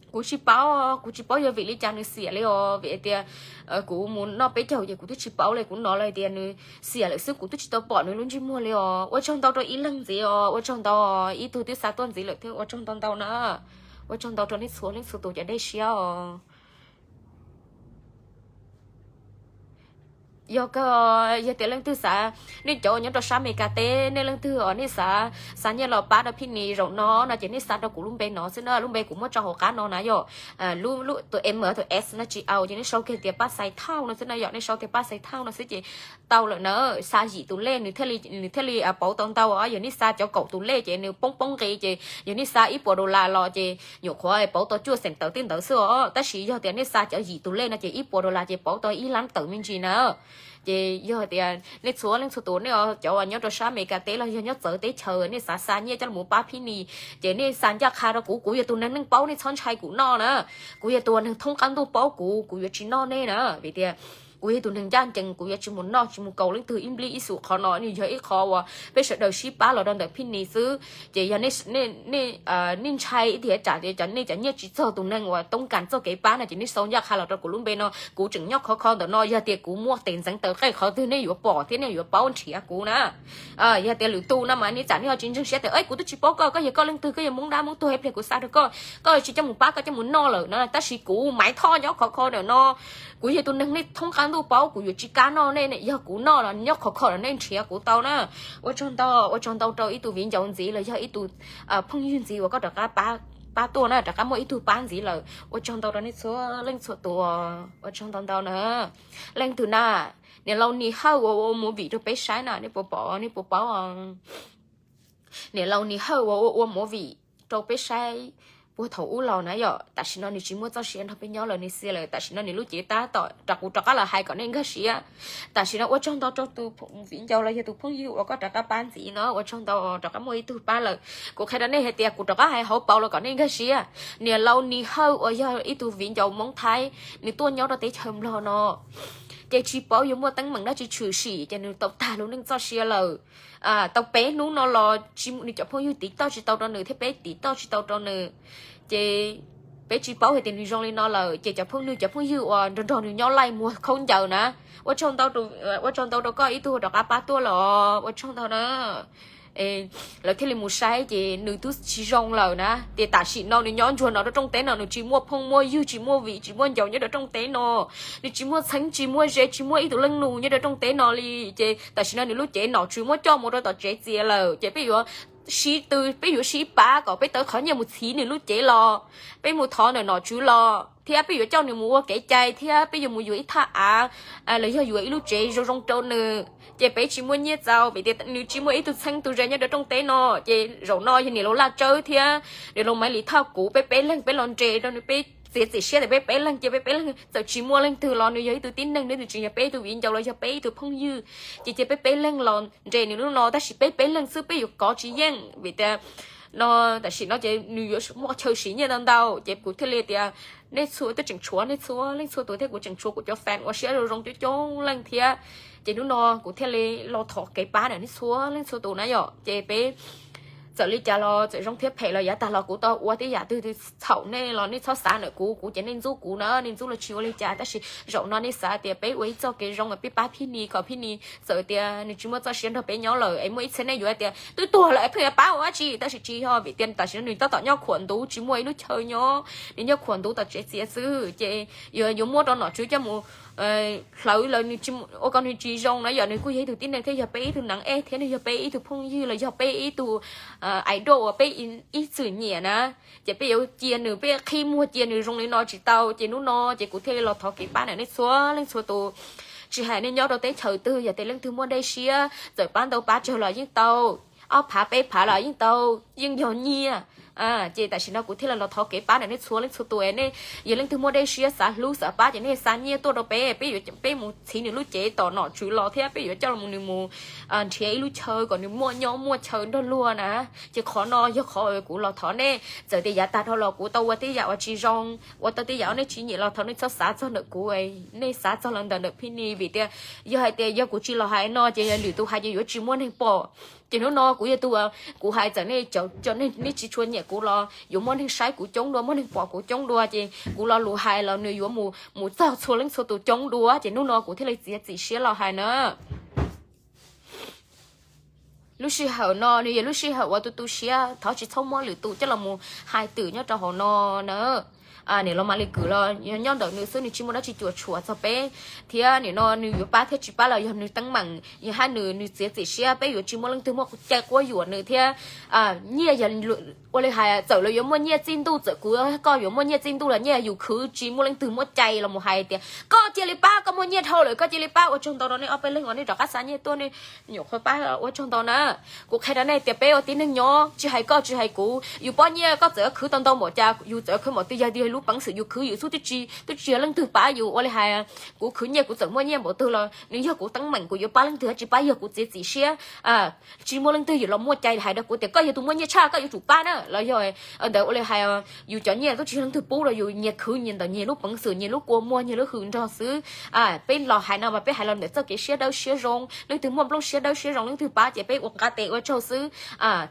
Kuv tsis paub, kuv tsis paub yog vim li cas nws xiam li os, vim tias kuv mus noj peb caug ces kuv twb tsis paub li, kuv hnov lawv tias nws xiam lawm xwb, kuv twb tsis tau pom nws lub ntsej muag li os. Ua tsaug ntau rau ib leeg ntxiv os, ua tsaug ntau, ib tug twb xa tuaj ntxiv lawm thiab, ua tsaug ntau ntau na. Ua tsaug ntau rau nej txhua leej txhua tus cov dej siab os. Yog kawg, yog tias leej twg xav, nej cov uas nyob rau sab Amelikas teb, nej leej twg uas nej xav xa nyiaj los pab rau Phij Nis zaum no no ces nej xa rau kuv lub npe no xwb na, lub npe kuv muab tso hauv qab no na yom. Lub, tus M tus S no tsis au, ces nej sau kiag tias Paj Xais Thauj no xwb na yom, nej sau tias Paj Xais Thauj no xwb ces tau lawm na. Xa yim tus lej nws thiaj li pauv tau ntau os, yog nej xa cov kaum tus lej ces nws poob poob nqi, ces yog nej xa ib puas dollar los ces nyuam qhuav pauv tau cuaj xeem tawm tej ntawd xwb os, tab sis yog tias nej xa cov yim tus lej no ces ib puas dollar ces pauv tau ib lab tawm me ntsis na. Ces yog tias nej txhua leej txhua tus nej cov uas nyob rau sab Amelikas teb los yog nyob txawv teb chaws nej xav xa nyiaj coj los pab Phij Nis, ces nej xa ncaj qha rau kuv, kuv yog tus neeg neej paub, nej txhob ntshai kuv noj na. Kuv yog tus neeg thoob qab ntuj paub kuv, kuv yuav tsis noj nej na, vim tias kuv yog tus neeg ncaj ncees, kuv yuav tsis mus noj tsis mus kaus leej twg ib nplij ib xus. Qhov no nws yog ib qho uas peb sawv daws sib pab los rau ntawm Phij Nis xwb. Ces yog nej ntshai ib tiam tsam tias nej cov nyiaj tsis txog tus neeg uas toob kas txoj kev pab no ces nej sau ncaj qha los rau kuv lub npe no, kuv tseem nyob khov kho ntawm no, yog tias kuv muaj tes ntxeev taw qej qhov twg nej yuav pom thiab nej yuav paub nrhiav kuv na. Yog tias lwm tus no mas nej tsam nej ho tsis ntseeg siab tias kuv twb tsis paub koj, koj yog koj leej twg, koj yog Hmoob dab Hmoob tuag ib pliag kuv xa rau koj, koj tsis coj mus pab, koj coj mus noj lawm na. Tab sis kuv Maiv Thoj nyob khov kho ntawm no, kuv yog tus neeg nej thoob qab ntuj paub, kuv yuav tsis kam noj nej, yog kuv noj los nyob khov kho los nej nrhiav kuv tau na. Ua tsaug ntau, ua tsaug ntau rau ib tug viv ncaus ntxiv los yog ib tug phooj ywg ntxiv uas koj rov qab pab tuaj na, rov qab muaj ib tug pab ntxiv lawm. Ua tsaug ntau rau nej txhua leej txhua tus, ua tsaug ntau ntau na. Leej twg na? Niam laus Nis Hawj uas ua movie rau peb saib na, nej puas pom, nej puas paub? Niam laus Nis Hawj uas ua ua movie rau peb saib puag thaum ub los na yom, tam sim no nws tsis muaj txoj sia nrog peb nyob lawm, nws xiam lawm, tam sim no nws lub cev tab tom rau kuv rov qab los hais kom nej nkag siab. Tam sim no ua tsaug ntau rau tus viv ncaus los yog tus phooj ywg uas koj rov qab pab ntxiv no, ua tsaug ntau, rov qab muaj ib tug pab lawm. Kuv qhia rau nej hais tias kuv rov qab hais hauv paus los kom nej nkag siab. Niam laus Nis Hawj uas yog ib tug viv ncaus Hmoob Thaib, nws tuaj nyob rau teb chaws Nplog no, ces tsis paub yuav muaj teeb meem dab tsi tshwm sim, ces nws tau tag lub neej txoj sia lawm. Tau peb hnub no los nws cov phooj ywg tiv toj tsis tau rau nws thiab peb tiv toj tsis tau rau nws, ces peb tsis paub hais tias nws zoo li no lawm. Ces cov phooj, nws cov phooj ywg uas nrog nrog nws nyob laij muag khaub ncaws na, ua tsaug ntau, ua tsaug ntau rau koj ib tug rov qab pab tuaj los ua tsaug ntau na. Lawv thiaj li mus saib ces nws twb tsis zoo lawm na. Ces tam sim no nws nyob ntsuag no rau rooj teb no, nws tsis muaj phooj muaj ywg, tsis muaj viv tsis muaj ncaus nyob rau rooj teb no. Nws tsis muaj txheeb tsis muaj ze, tsis muaj ib tug leej nus nyob rau rooj teb no li. Ces tam sim no nws lub cev nom tswv muab coj mus rau tom tsev txias lawm, ces peb yuav sib tw, peb yuav sib pab kom peb tau qhov nyiaj mus txhiv nws lub cev los, peb mus thov ntawm nom tswv los, thiab peb yuav coj nws mus ua kev cai, thiab peb yuav mus yuav ib thaj av los yog yuav ib lub tsev zoo zoo rau nws. Ces peb tsis muaj nyiaj txaus vim tias nws tsis muaj ib tug txheeb tug ze nyob rau rooj teb no. Ces zaum no yog niam laus Laj Tsawb thiab niam laus Maiv Lis Thoj kuv peb peb leeg peb los nres rau nws, peb txiav txim siab tias peb peb leeg, ces peb peb leeg txawm tsis muaj leej twg los nws yog ib tug tib neeg, nws tsis yog peb ib tug viv ncaus los yog peb ib tug phooj ywg. Ces cia peb peb leeg los nres nws lub no, tab sis peb peb leeg xwb peb yuav kov tsis yeej vim tias no tam sim no ces nws yuav muaj chaw siv nyiaj ntau ntau. Ces kuv thiaj li tias nej txhua, twb tseem tshuav nej txhua leej txhua tus thiab, kuv tseem tshuav kuv cov fan ua siab zoo zoo coob coob leej thiab. Ces hnub no kuv thiaj li los thov kev pab ntawm nej txhua leej txhua tus na yom. Ces peb txawm li cas los, txawm zoo thiab phem los yav tag los kuv tau ua tej yam twg txhaum nej los nej txhob xav ntawm kuv, kuv ces nej ntxub kuv na, nej ntxub los tsis ua li cas, tab sis zaum no nej xav tias peb ua ib txoj kev zoo, peb pab Phij Nis kom Phij Nis txawm tias nws tsis muaj txoj sia nrog peb nyob lawm es muaj ib txhia nej yuav tias twb tuag lawm es pheej yuav pab ua dab tsi, tab sis tsis yog, vim tias tam sim no nws tab tom nyob khuam ntuv tsis muaj ib lub chaw nyob, nws nyob khuam ntuv tom tsev txias xwb. Ces yuav, yuav muab rau nom tswv coj mus hlawv lawm, nws ua kom nws tsis zoo na yom. Nws kuj yog ib tug tib neeg thiab yog peb ib tug neeg ej thiab nws yog peb ib tug phooj ywg los yog peb ib tug idol uas peb ib txwm nyiam na. Ces peb yuav cia nws, peb qhib muag cia nws zoo li no tsis tau. Ces hnub no ces kuv thiaj li los thov kev pab ntawm nej txhua leej txhua tus, tsis hais nej nyob rau teb chaws twg, yog tias leej twg muaj dej siab txawm pab ntau pab tsawg los yeej tau, ob phav peb phav los yeej tau, yeej yog nyiaj Ces tam sim no kuv thiaj li los thov kev pab ntawm nej txhua leej txhua tus, nej yog leej twg muaj dej siab xav hlub xav pab ces nej xa nyiaj tuaj rau peb, peb yuav, peb mus txhiv nws lub cev tom nom tswv los thiab peb yuav coj nws mus nrhiav ib lub chaw kom nws muaj nyob muaj chaw nrog luag na. Ces qhov no yog qhov kuv los thov nej, txawm tias yav tag dhau los kuv tau ua tej yam uas tsis zoo, ua tau tej yam uas nej tsis nyiam los thov nej txhob xav txog ntawm kuv, nej xav txog los ntawm ntawm Phij Nis, vim tias yog hais tias yog kuv tsis los hais no ces yog lwm tus hais ces yuav tsis muaj neeg pom. Ces hnub no kuv yog tus, kuv hais txawm nej, nej tsis tshua nyiam kuv los yuav muaj neeg saib kuv coob dua, muaj neeg pom kuv coob dua, ces kuv lo lus hais los nws yuav mus txog txhua leej txhua tus coob dua, ces hnub no kuv thiaj li txiav txim siab los hais na. Lub sij hawm no nws yog lub sij hawm uas tu tu siab, thov tsis txhob muab lwm tus coj los mus hais twm nyob rau hauv no na. Niam laus Maly Kwm los nyob ntawm nws xwb, nws tsis muaj dab tsi cuam tshuam txog peb, thiab nim no nws yuav pab thiab tsis pab los yog nws teeb meem, yog hab nws, nws txiav txim siab, peb yuav tsis muaj leej twg muaj cai quab yuam nws thiab. Nyiaj yog, ua li hais txawm lawv yuav muaj nyiaj txij ntuj, txawm kuv koj yuav muaj nyiaj txij ntuj los nyiaj yus khwv, tsis muaj leej twg muaj cai los mus hais tias koj cia li pab, koj muaj nyiaj dhau lawm koj cia li pab. Ua tsaug ntau rau nej ob peb leeg uas nej rov qab xa nyiaj tuaj, nej nyuam qhuav pab, ua tsaug ntau na. Kuv qhia rau nej tias peb ua tib neeg nyob, tsis hais koj tsis hais kuv, yus pob nyiaj koj txawm khwv tau ntau npaum cas, yus txawm khwv npaum twg, yog lub peev xwm yus khwv yus xub twb tsis, twb tsis yog leej twg pab yus. Ua li hais kuv khwv nyiaj kuv txawm muaj nyiaj npaum twg los nws yog kuv teeb meem, kuv yuav pab leej twg tsis pab yog kuv txiav txim siab. Tsis muaj leej twg yuav los muaj cai hais rau kuv tias koj yog tus muaj nyiaj tshaj koj yuav tsum pab na, los yog ntawd ua li hais yus cov nyiaj twb tsis yog leej twg pub rau yus, nyias khwv nyias ntawm nyias lub peev xwm, nyias lub kua muag, nyias lub hwm nrog xwb. Peb los hais no mas peb hais los ntawm txoj kev siab dawb siab zoo, leej twg muaj nplooj siab dawb siab zoo leej twg pab ces peb ua nqaj tes ua tsaug xwb.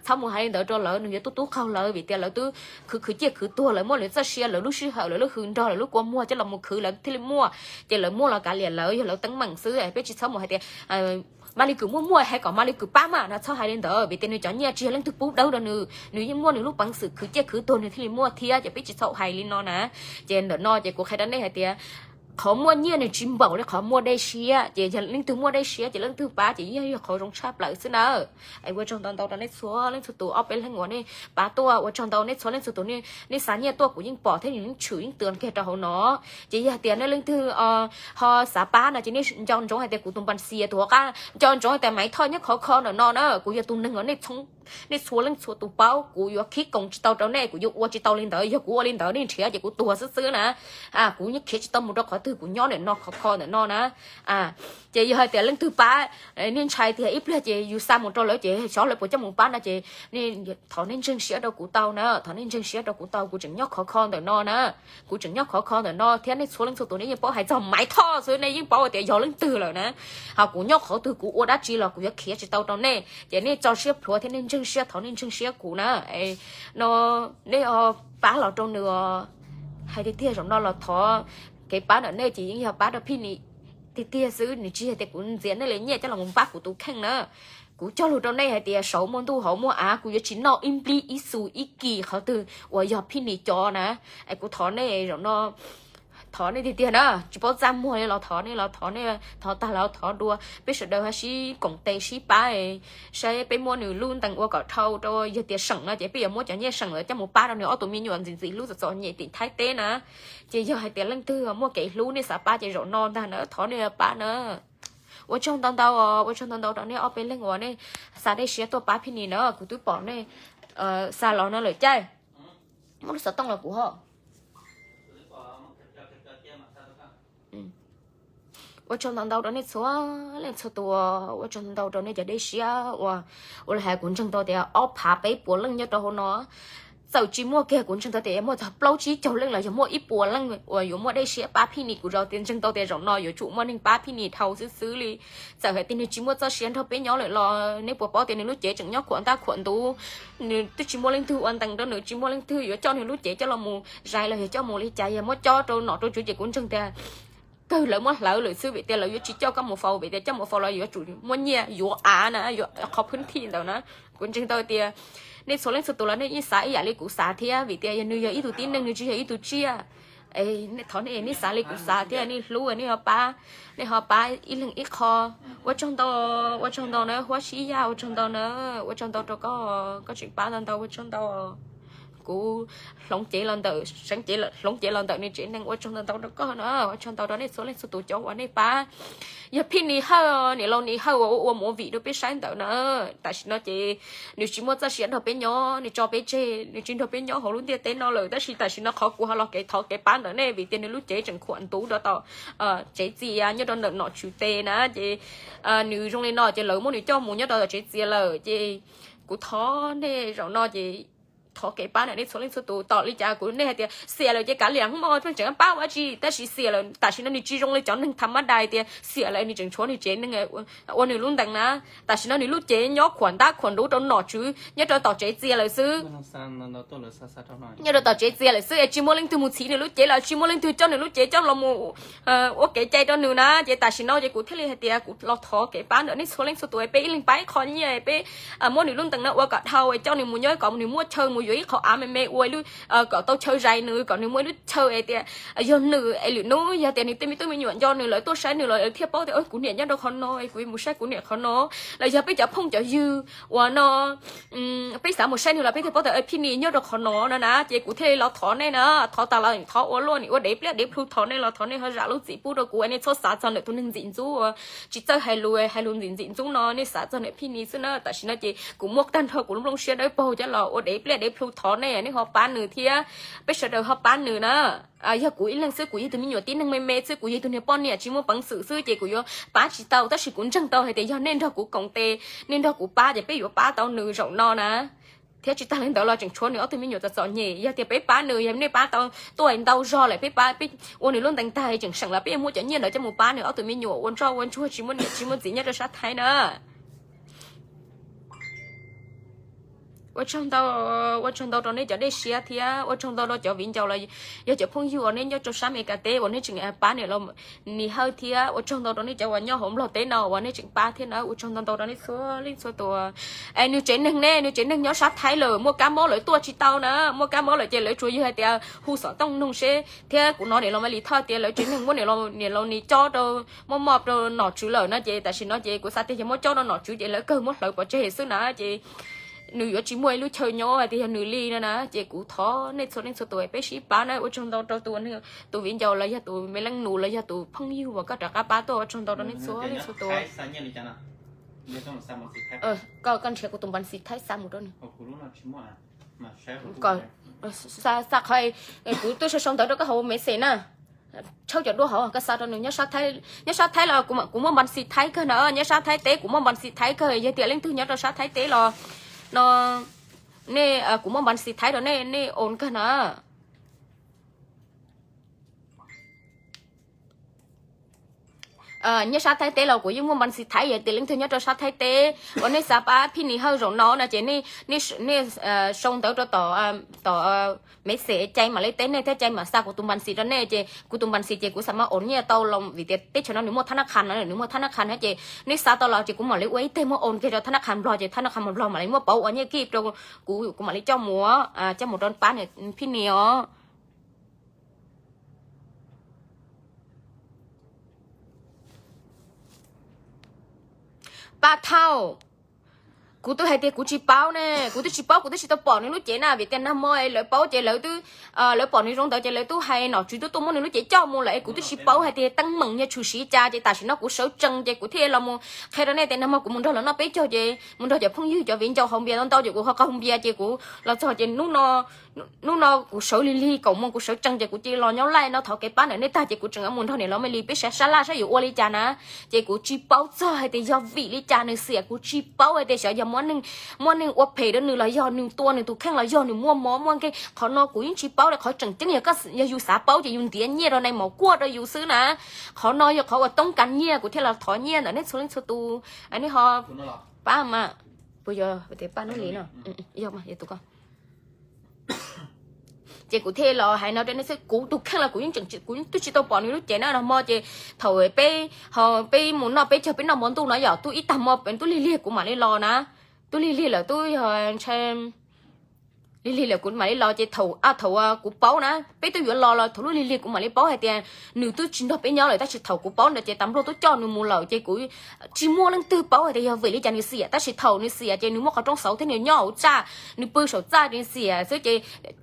Txhob mus hais li ntawd rau lawv, nws yuav tub tub qaug lawv, vim tias lawv twb khwv khwv ciaj khwv tuag, lawv muaj lawv txoj sia, lawv lub sij hawm, lawv lub hwm nrog, lawv lub kua muag coj los mus khwv lawv thiaj li muaj. Ces lawv muaj los kav liam lawv, yog lawv teeb meem xwb, peb tsis txhob mus hais tias Maly Kwm muaj muaj hais kom Maly Kwm pab mas no, txhob hais li ntawd, vim tias nws cov nyiaj tsis yog leej twg pub dawb rau nws, nws yeej muaj nws lub peev xwm khwv ciaj khwv tuag nws thiaj li muaj thiab, ces peb tsis txhob hais li no na. Ces ntawm no ces kuv qhia rau nej hais tias qhov muaj nyiaj nws tsis npaum li qhov muaj dej siab, ces yog leej twg muaj dej siab ces leej twg pab ces yeej yog qhov zoo tshaj plaws xwb na. Es ua tsaug ntau ntau rau nej txhua leej txhua tus, ob peb leeg uas nej pab tuaj, ua tsaug ntau nej txhua leej txhua tus, nej xa nyiaj tuaj kuv yeej pom thiab yeej tshwm yeej tw kiag rau hauv no. Ces yog hais tias nej leej twg ho xav pab no ces nej nco ntsoov hais tias kuv tus npas xias tus hauv qab, nco ntsoov hais tias Maiv Thoj nyob khov kho ntawm no na, kuv yog tus neeg uas nej txhua leej txhua tus paub, kuv yuav khib koos tsis tau rau nej, kuv yuav ua tsis tau li ntawd, yog kuv ua li ntawd nej nrhiav ces kuv tuag xwb xwb na. Kuv yeej khiav tsis tau mus rau qhov twg, kuv nyob ntawm no khov kho ntawm no na. Ces yog hais tias leej twg pab, nej ntshai tias ib pliag ces yus xa mus rau lawv ces xyov lawv puas coj mus pab no ces thov nej ntseeg siab rau kuv tau na, thov nej ntseeg siab rau kuv tau, kuv tseem nyob khov kho ntawm no na. Kuv tseem nyob khov kho ntawm no thiab nej txhua leej txhua tus nej yeej paub hais txog Maiv Thoj xwb, nej yeej paub tias yog leej twg lawm na. Ho kuv nyob qhov twg kuv ua dab tsi los kuv yuav khiav tsis tau rau nej, ces nej tso siab plhuav thiab nej ntseeg siab, thov nej ntseeg siab kuv na. No nej pab los rau nws, hais tiag tiag zaum no los thov kev pab ntawm nej ces yeej yog pab rau Phij Nis tiag tiag xwb, nws tsis yog tias kuv ntxias nej li nyiaj coj los pab kuv tus kheej na. Kuv cog lus rau nej hais tias saum muaj ntuj hauv muaj av, kuv yuav tsis noj ib nplij ib xu ib kis qhov twg uas yog Phij Nis cov na. Es kuv thov nej zaum no, thov nej tiag tiag na, tsis paub txaj muag li los thov nej los thov nej, thov tag los thov dua, peb sawv daws ha sib koom tes sib pab, saib peb muab nws lub ntees ua kom dhau rau, yog tias seem no ces peb yuav muab cov nyiaj seem lawm coj mus pab rau nws ob tug me nyuam ntxim ntxim hlub txom txom nyem tim Thaib teb na. Ces yog hais tias leej twg muaj kev hlub nej xav pab ces zaum no ntag na, thov nej pab na. Ua tsaug ntau ntau, ua tsaug ntau ntau rau nej ob peb leeg uas nej xa dej siab tuaj pab Phij Nis na, kuv twb pom nej xa los no lawm caij. Muab lub xov tooj los kuv ho. Ua tsaug ntau ntau rau nej txhua leej txhua tus, ua tsaug ntau rau nej cov dej siab uas, ua li hais kuv ntseeg tau tias ob phav peb puas leej nyob rau hauv no. Txawm tsis muaj kiag kuv ntseeg tau tias muaj txog plaub tsib caug leej los yog muaj ib puas leej uas yuav muaj dej siab pab Phij Nis, kuv tau tias ntseeg tau tias zaum no yuav tsum muaj neeg pab Phij Nis dhau xwb xwb li. Txawm hais tias nws tsis muaj txoj sia nrog peb nyob lawm los nej puas paub tias nws lub cev tseem nyob khuam ntaj khuam ntuv, nws twb tsis muaj leej twg ua ntees rau nws, tsis muaj leej twg yuav coj nws lub cev coj los mus zais los yog coj mus li cas, yog muab cob rau nom rau tswv ces kuv ntseeg tias kawg lawv muab hlawv lawm xwb, vim tias lawv yuav tsis coj koj mus faus, vim tias coj mus faus los yuav tsum muaj nyiaj yuav av na, yuav qhov phwb thij ntawd na. Kuv ntseeg tau tias nej txhua leej txhua tus los nej yeej xav ib yam li kuv xav thiab, vim tias yog nws yog ib tug tib neeg, nws tsis yog ib tug tsiaj. Thov nej, nej xav li kuv xav thiab, nej hlub nej ho pab, nej ho pab ib leeg ib qho. Ua tsaug ntau, ua tsaug ntau na huab sib yaj, ua tsaug ntau na, ua tsaug ntau rau koj, koj tseem pab ntau ntau, ua tsaug ntau. kuv hloov cev los ntawm, seev cev, hloov cev los ntawm nws tsev neeg. Ua tsaug ntau ntau rau koj na, ua tsaug ntau rau nej txhua leej txhua tus cov uas nej pab. Yog Phij Nis Hawj, niam laus Nis Hawj uas ua movie rau peb saib ntawd na, tam sim no ces nws tsis muaj txoj sia nrog peb nyob, nws tso peb tseg, nws tsis nrog peb nyob hauv lub ntiaj teb no lawm. Tab sis tam sim no qhov kuv ho los kev thov kev pab ntawm nej vim tias nws lub cev tseem khuam ntuv rau tom tsev txias nyob rau ntawm nom tswv tes na. Ces nws zoo li no ces lawv muab nws coj mus nyob rau tom tsev txias lawm. Ces kuv thov nej zaum no ces thov kev pab ntawm nej txhua leej txhua tus. Tom li cas kuv nej hais tias xiam lawm ces kav liam, hmo pheej tseem pab ua dab tsi, tab sis xiam lawm tam sim no nws tsis zoo li cov neeg tham mab dais tias xiam lawm nws tseem tshuav nws tsev neeg ua nws lub ntees na. Tam sim no nws lub cev nyob khuam ntab khuam ntuv rau nom tswv nyob rau tom tsev txias lawm xwb. Nyob rau tom tsev txias lawm xwb es tsis muaj leej twg mus txhiv nws lub cev los tsis muaj leej twg coj nws lub cev coj los mus ua kev cai rau nws na. Ces tam sim no ces kuv thiaj li hais tias kuv los thov kev pab ntawm nej txhua leej txhua tus, peb ib leeg pab ib qho nyiaj, peb muab nws lub ntees no ua kom dhau, coj nws mus nyob kom nws muaj chaw mus yuav ib qhov av me me ua kom tau chaw zais nws, kom nws muaj ib lub chaw es tias yog nws es lwm hnub yog tias nws tej me tub me nyuam nco nws, lawv tuaj saib nws los lawv thiaj paub tias kuv niam nyob rau qhov no es kuv mus saib kuv niam qhov no. Los yog peb cov phooj cov ywg uas no peb xav mus saib nws los peb thiaj paub tias Phij Nis nyob rau qhov no no na. Ces kuv thiaj li los thov nej na, thov tas los thov ua luaj, nim ua dev pliaj dev plhu thov nej los thov nej ho zam lub txim pub rau kuv, nej txhob xav txog ntawm tus neeg ntxim ntxub uas tsis txawj hais lus, hais lus ntxim ntxim ntxub no, nej xav txog ntawm Phij Nis xwb na. Tam sim no ces kuv muaj tag nrho kuv lub nplooj siab dawb paug coj los ua dev pliaj dev plhu thov nej, nej ho pab nws thiab peb sawv daws ho pab nws na. Yog kuv ib leeg xwb, kuv yog tus me nyuam tib neeg me me xwb, kuv yog tus niag poj niam tsis muaj peev xwm xwb ces kuv yuav pab tsis tau, tab sis kuv ntseeg tau hais tias yog nej nrog kuv koom tes, nej nrog kuv pab ces peb yuav pab tau nws zaum no na. Thiab tsis tag li ntawd los tseem tshuav nws ob tug me nyuam txom txom nyem, yog tias peb pab nws, yog nej pab tau tuaj ntau zog lawm, peb pab, peb ua nws lub ntees tag tseem seem los peb yuav muab cov nyiaj ntawd coj mus pab nws ob tug me nyuam ua ntsoj ua ntsuag tsis muaj niam tsis muaj txiv nyob rau sab Thaib na. Ua tsaug ntau, ua tsaug ntau rau nej cov dej siab thiab ua tsaug ntau rau cov viv ncaus los yog cov phooj ywg uas nej nyob rau sab Amelikas teb uas nej tseem pab niam laus Nis Hawj thiab ua tsaug ntau rau nej cov uas nyob hauv Nplog teb no uas nej tseem pab thiab na. Ua tsaug ntau ntau rau nej txhua leej txhua tus. Es nws tsev neeg ne, nws tsev neeg nyob sab Thaib lawm, muaj kab mob lawv tuaj tsis tau na, muaj kab mob lawm ces lawv tsuas yog hais tias hu xov tooj noog seb, thiab kuv hnov niam laus Malis Thoj tias lawv tsev neeg muab niam laus Nis cob rau, muab mob rau nom tswv lawm no ces tam sim no ces kuv xav tias yog muab cob rau nom tswv ces lawv kawg muab hlawv pov tseg xwb na ces nws yuav tsis muaj ib lub chaw nyob hais tias yog nws li no na. Ces kuv thov nej txhua leej txhua tus peb sib pab na. Ua tsaug ntau rau tus, tus viv ncaus los yog tus me leej nus los yog tus phooj ywg uas koj rov qab pab tuaj, ua tsaug ntau rau nej txhua leej txhua tus. Koj, koj nrhiav kuv tus npas xis Thaib xa mus rau nws. Xa qhov kuv twb sau sau ntawv rau koj hauv message na. Tshawb cov duab hauv koj xa rau nws. Nyob sab Thaib los kuv muaj npas xis Thaib kawg na, nyob sab Thaib teb kuv muaj npas xis Thaib kawg, yog tias leej twg nyob rau sab Thaib teb los no, nej, kuv muaj npas xis Thaib rau nej, nej ua kawg na. Nyob sab Thaib teb los kuv yeej muaj npas xis Thaib, yog tias leej twg nyob rau sab Thaib teb uas nej xav pab Phij Nis Hawj zaum no no ces nej sau ntawv rau tom, tom message, Cai mam li teb nej thiab Cai mam xa kuv tus npas xis rau nej, ces kuv tus npas xis ces kuv xav mas ua nyiaj tau los vim tias teb chaws no nws muaj thab nab qhas no, nws muaj thab nab qhas no ces nej xa tau los ces kuv mam li ua ib teg muab ua kiag rau thab nab qhas Nplog ces thab nab qhas Nplog mam li muab pauv ua nyiaj kij rau kuv, kuv mam li coj mus, coj mus rau pab Phij Nis os. Paj Thauj, kuv twb hais tias kuv tsis paub ne, kuv twb tsis paub, kuv twb tsis tau pom nws lub cev na, vim tias nag hmo lawv paub ces lawv twb, lawv pom nws zoo ntawd ces lawv twb hais nom tswv twb tuaj muab nws lub cev coj mus lawm es kuv twb tsis paub hais tias teeb meem yog tshwm sim cas ces tam sim no kuv sawv tsees ces kuv thiaj los mus qhia rau nej tias nag hmo kuv mus nrog lawv noj peb caug ces mus nrog cov phooj ywg cov viv ncaus haus npias tau ntau ces kuv ho qaug npias ces kuv los txog ces hnub no hnub no kuv sawv lig lig kaum moos kuv sawv tsees ces kuv cia li los nyob laij no thov kev pab ntawm nej tag ces kuv tseem mus nrog niam laus Maiv Lis peb sab sab laj saib yuav ua li cas na. Ces kuv tsis paub txog hais tias yog vim li cas nws xiam, kuv tsis paub hais tias xyov yog muaj neeg ua phem rau nws los yog nws tua nws tus kheej los yog nws muaj mob muaj nkeeg. Qhov no kuv yeej tsis paub li, qhov tseem ceeb yog, yog yus xav paub ces yus ntiav nyiaj rau nais maum kuaj rau yus xwb na. Qhov no yog qhov uas toob kas nyiaj kuv thiaj los thov nyiaj ntawm nej txhua leej txhua tus. Nej ho pab mas, puas yog tias pab nub li no? Yog mas yog tus ko. Ces kuv thiaj los hais no rau nej xwb, kuv tus kheej los kuv yeej tseem, kuv twb tsis tau pom nws lub cev na. Nag hmo ces thaum peb, peb mus noj peb caug peb noj hmo ntuj no yom, twb ib tag hmo twb lig lig kuv mam li los na. Twb lig lig lawm twb yog ntshai Lig lig lawm kuv mam li los ces thaum, thaum kuv paub na, peb twb yuav los los thaum lub lig lig kuv mam li paub hais tias nws twb tsis nrog peb nyob lawm, tab sis thaum kuv paub ntawd ces tas npluaj twb coj nws mus lawm ces kuv tsis muaj leej twg paub hais tias yog vim li cas nws xiam, tab sis thaum nws xiam ces nws muaj qhov rooj xauv thiab nws nyob hauv txaj, nws pw saum txaj nws xiam xwb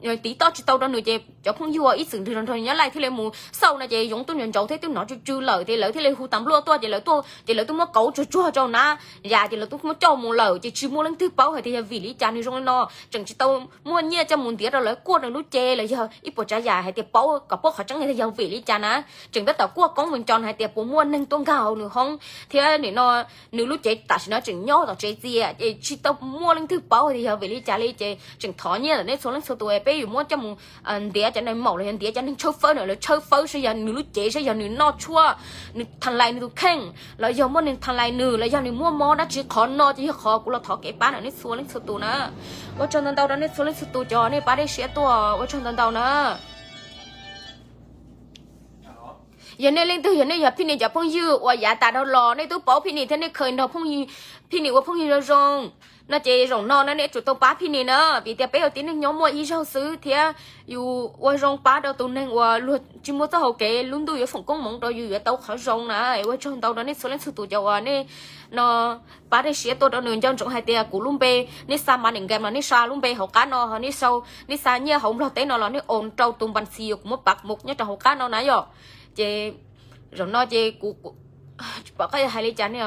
ces tiv toj tsis tau rau nws ces cov phooj ywg uas ib txwm nrog nws nyob laij thiaj li mus xauj no ces yoov tuaj nrov nrauv thiab twb hnov tsw tsw lawm ces lawv thiaj li hu tas npluaj tuaj ces lawv tuaj ces lawv twb muab kauv tsuag tsuag rau na, yam ces lawv twb muab coj mus lawm ces tsis muaj leej twg paub hais tias yog vim li cas nws zoo li no. Tseem tsis tau muaj nyiaj coj mus ntiav rau lawv kuaj nws lub cev los yog ib puas tsav yam hais tias paub kom paub qhov tseeb hais tias yog vim li cas na. Tseem tab tom kuaj koob mus cov hais tias puas muaj neeg tuaj nkag hauv nws hoob thiab nim no nws lub cev tam sim no tseem nyob tom tsev txias ces tsis tau muaj leej twg paub hais tias yog vim li cas li ces tseem thov nyiaj ntawm nej txhua leej txhua tus peb yuav muab coj mus ntiav cov neeg maum los yog ntiav cov neeg tshawb fawb no, lawv tshawb fawb saib yog nws lub cev saib yog nws noj tshuaj, nws tha lais nws tus kheej los yog muaj neeg tha lais nws los yog nws muaj mob dab tsi, qhov no ces yog qhov kuv los thov kev pab ntawm nej txhua leej txhua tus na. Ua tsaug ntau ntau rau nej txhua leej txhua tus cov nej pab dej siab tuaj, ua tsaug ntau ntau na. Yog nej leej twg yog nej yog Phij Nis cov phooj ywg uas yav tas dhau los nej twb paub Phij Nis thiab nej kheev nrog Phij Nis ua phooj ywg zoo zoo no ces zaum no na nej tsum tau pab Phij Nis na, vim tias peb ua tib neeg nyob muaj ib zaug xwb thiab yus ua zoo pab rau tus neeg uas luag tsis muaj txoj hau kev lub ntuj yuav foom koob hmoov rau yus yuav tau qhov zoo na. Ua tsaug ntau rau nej txhua leej txhua tus cov uas nej no pab dej siab tuaj rau nws. Nco ntsoov hais tias kuv lub npe nej xa mas nim nkem los nej xa lub npe hauv qab no, ho nej sau nej xa nyiaj hauv Nplog teb no los nej ua rau tus npas xis uas kuv muab pab mus nyob rau hauv qab no na yom. Ces zaum no ces kuv tsis pom qab yuav hais li cas ne,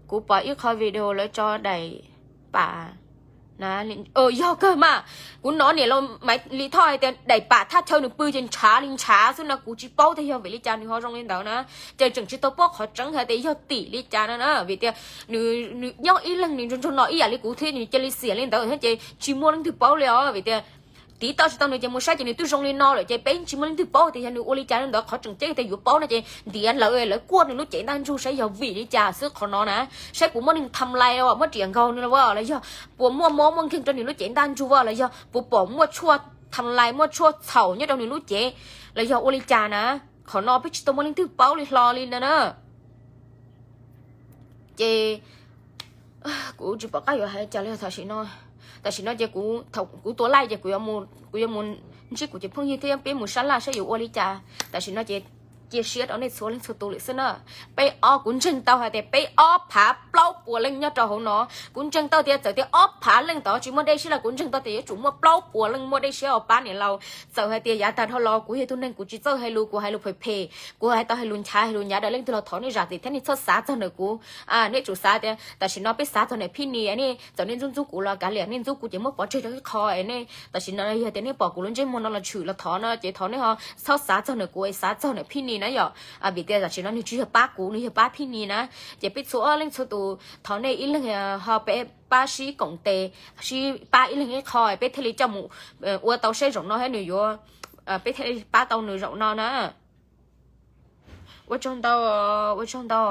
kuv pom ib qho video lawv tso daim pam na, yog kawg mas. Kuv hnov niam laus Maiv Lis Thoj hais tias daim pam thaj chaw nws pw ces ntshav li ntshav xwb no, kuv tsis paub tias yog vim li cas nws ho zoo li ntawd na. Ces tseem tsis tau paub qhov tseeb hais tias yog tim li cas no na, vim tias nws nyob ib leeg nws nrog nrog no ib yam li kuv thiab nws cia li xiam li ntawd thiab ces tsis muaj leej twg paub li os. Vim tias tiv toj tsis tau nws ces mus saib ces nws twb zoo li no lawm ces peb tsis muaj leej twg paub tias yog nws ua li cas li ntawd. Qhov tseem ceeb tias yuav paub no ces ntiav lawv lawv kuaj nws lub cev ntaj ntsug saib yog vim li cas xwb qhov no na, saib puas muaj neeg tham lais muab riam nkaug nws los yog puas muaj mob muaj nkeeg rau nws lub cev ntaj ntsug los yog puas pom muaj tshuaj tham lais muaj tshuaj txhaum nyob rau nws lub cev los yog ua li cas na. Qhov no peb tsis tau muaj leej twg paub li hlo li no na. Ces kuv tsis pom qab yuav hais cas li tam sim no. Tam sim no ces kuv thaum kuv tua laij ces kuv yuav mus ntsib kuv cov phooj ywg thiab peb mus sab laj saib yuav ua li cas. Tam sim no ces cia siab rau nej txhua leej txhua tus lawm xwb na. Peb ob, kuv ntseeg tau hais tias peb ob phav plaub puas leej nyob rau hauv no. Kuv ntseeg tau tias txawm tias ob phav leej tod tsis muaj dej siab los kuv ntseeg tau tias yuav tsum muaj plaub puas leej muaj dej siab uas pab niam laus. Txawm hais tias yav tag dhau los kuv yog tus neeg kuv tsis txawj hais lus, kuv hais lus phem phem, kuv hais tau hais lus nchav hais lus nyav rau leej twg los thov nej zam txim thiab nej txhob xav txog ntawm kuv. Nej tsum xav tias tam sim no peb xav txog ntawm Phij Nis, nej txawm nej ntxub ntxub kuv los kav liam, nej ntxub kuv ces muab pov tseg rau ib qho es nej tam sim no yog tias nej pom kuv lub ntsej muag no los tshwm los thov no ces thov nej ho txhob xav txog ntawm kuv es xav txog ntawm Phij Nis na yom. Vim tias tam sim no nws tsis yog pab kuv, nws yog pab Phij Nis na. Ces peb txhua leej txhua tus thov nej ib leeg ho peb pab sib koom tes, sib pab ib leeg ib qho peb thiaj li coj mus ua tau seb zaum no thiab nws yuav, peb thiaj li pab tau nws zaum no na. Ua tsaug ntau, ua tsaug ntau.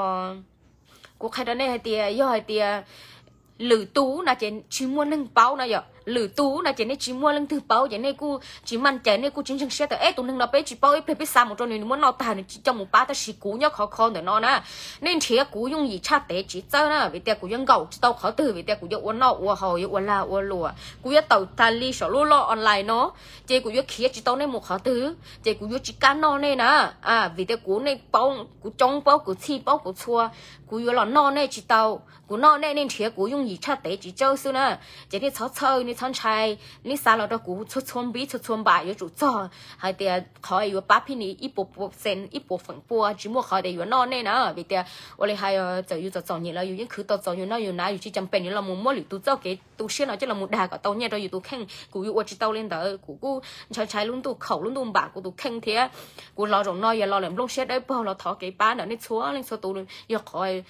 Kuv qhia rau nej hais tias yog hais tias lwm tus no ces tsis muaj neeg paub no yom, lwm tus no ces nej tsis muaj leej twg paub ces nej kuj tsis maj cais, nej kuj tsis ntseeg siab tias eb tus neeg no peb tsis paub, ib pliag peb xa mus rau nws, nws muab noj tag nws tsis coj mus pab, tab sis kuv nyob khov kho ntawm no na. Nej nrhiav kuv yooj yim tshaj tev tsis txawj na, vim tias kuv yuav nkaum tsis tau qhov twg, vim tias kuv yuav ua noj ua haus, yuav ua lag ua luam, kuv yuav tawm tas li saum lub loj online no, ces kuv yuav khiav tsis tau nej mus qhov twg, ces kuv yuav tsis kam noj nej na. Vim tias kuv, nej paub kuv coob, paub kuv txhij, paub kuv txhua, kuv yuav los noj nej tsis tau. Kuv noj nej, nej nrhiav kuv yooj yim tshaj tev tsis txawj xwb na. Ces nej txhob txhawj, nej txhob ntshai, nej xa los rau kuv txhua txhua npib txhua txhua npam yuav tsum txog hais tias qhov yuav pab Phij Nis ib puas percent, ib puas feem pua, tsis muaj qhov tias yuav noj nej na. Vim tias ua li hais txawm yus txom txom nyem los yus yeej khwv tau txaus yus noj yus hnav, yus tsis cam pem nws los mus muab lwm tus txoj kev tu siab no coj los mus dag kom tau nyiaj rau yus tus kheej. Kuv yuav ua tsis tau li ntawd, kuv kuj ntshai ntshai lub ntuj khaum lub ntuj npam kuv tus kheej thiab. Kuv los zaum no yog los lawm nplooj siab dawb paug los thov kev pab ntawm nej txhua leej txhua tus, yog qhov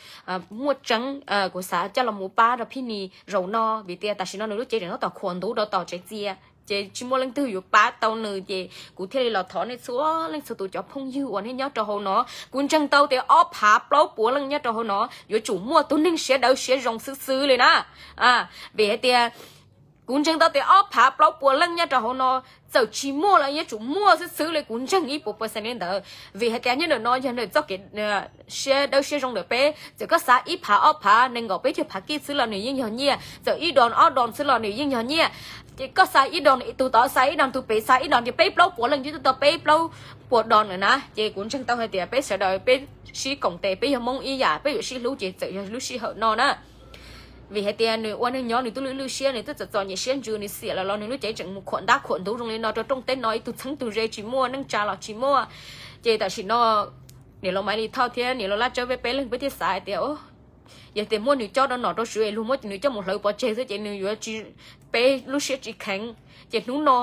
muaj tseeb kuv xav coj los mus pab rau Phij Nis zaum no, vim tias tam sim no nws lub cev tseem tab tom khuam ntuv rau tom tsev txias, ces tsis muaj leej twg yuav pab tau nws, ces kuv thiaj li los thov nej txhua leej txhua tus cov phooj ywg uas nej nyob rau hauv no. Kuv ntseeg tau tias ob phav plaub puas leej nyob rau hauv no yuav tsum muaj tus neeg siab dawb siab zoo xwb xwb li na. Vim hais tias kuv ntseeg tau tias ob phav plaub puas leej nyob rau hauv no, txawm tsis muaj los yuav tsum muaj xwb xwb li, kuv ntseeg ib puas percent li ntawd. Vim hais tias nyob ntawm no yog ntawm txoj kev siab dawb siab zoo ntawm peb, txawm koj xav ib phav ob phav nees nkaum peb caug phav kij xwb los nws yeej yog nyiaj, txawm ib dos ob dos xwb los nws yeej yog nyiaj. Ces koj xa ib đòn, tus tod xa ib đòn, tus pem xa ib đòn, ces peb plaub puas leej twb tau peb plaub puas đòn lawm na. Ces kuv ntseeg tau hais tias peb sawv daws peb sib koom tes, peb yog Hmoob ib yam, peb yuav sib hlub ces txawm yog lub sij hawm no na. Vim hais tias nws ua neeg nyob nws twb lwj lwj siab, nws twb txom txom nyem siab ntsws, nws xiam lawm los nws lub cev tseem mus khuam ntab khuam ntuv zoo li no rau rooj teb no, ib tug txheeb tug ze tsis muaj, neej tsa los tsis muaj. Ces tam sim no niam laus Maiv Lis Thoj thiab niam laus Laj Tsawb peb peb leeg peb thiaj xav hais tias, yog tias muab nws cob rau nom rau tswv es luag muab nws coj mus hlawv pov tseg xwb ces nws yuav tsis, peb lub siab tsis kheev. Ces hnub no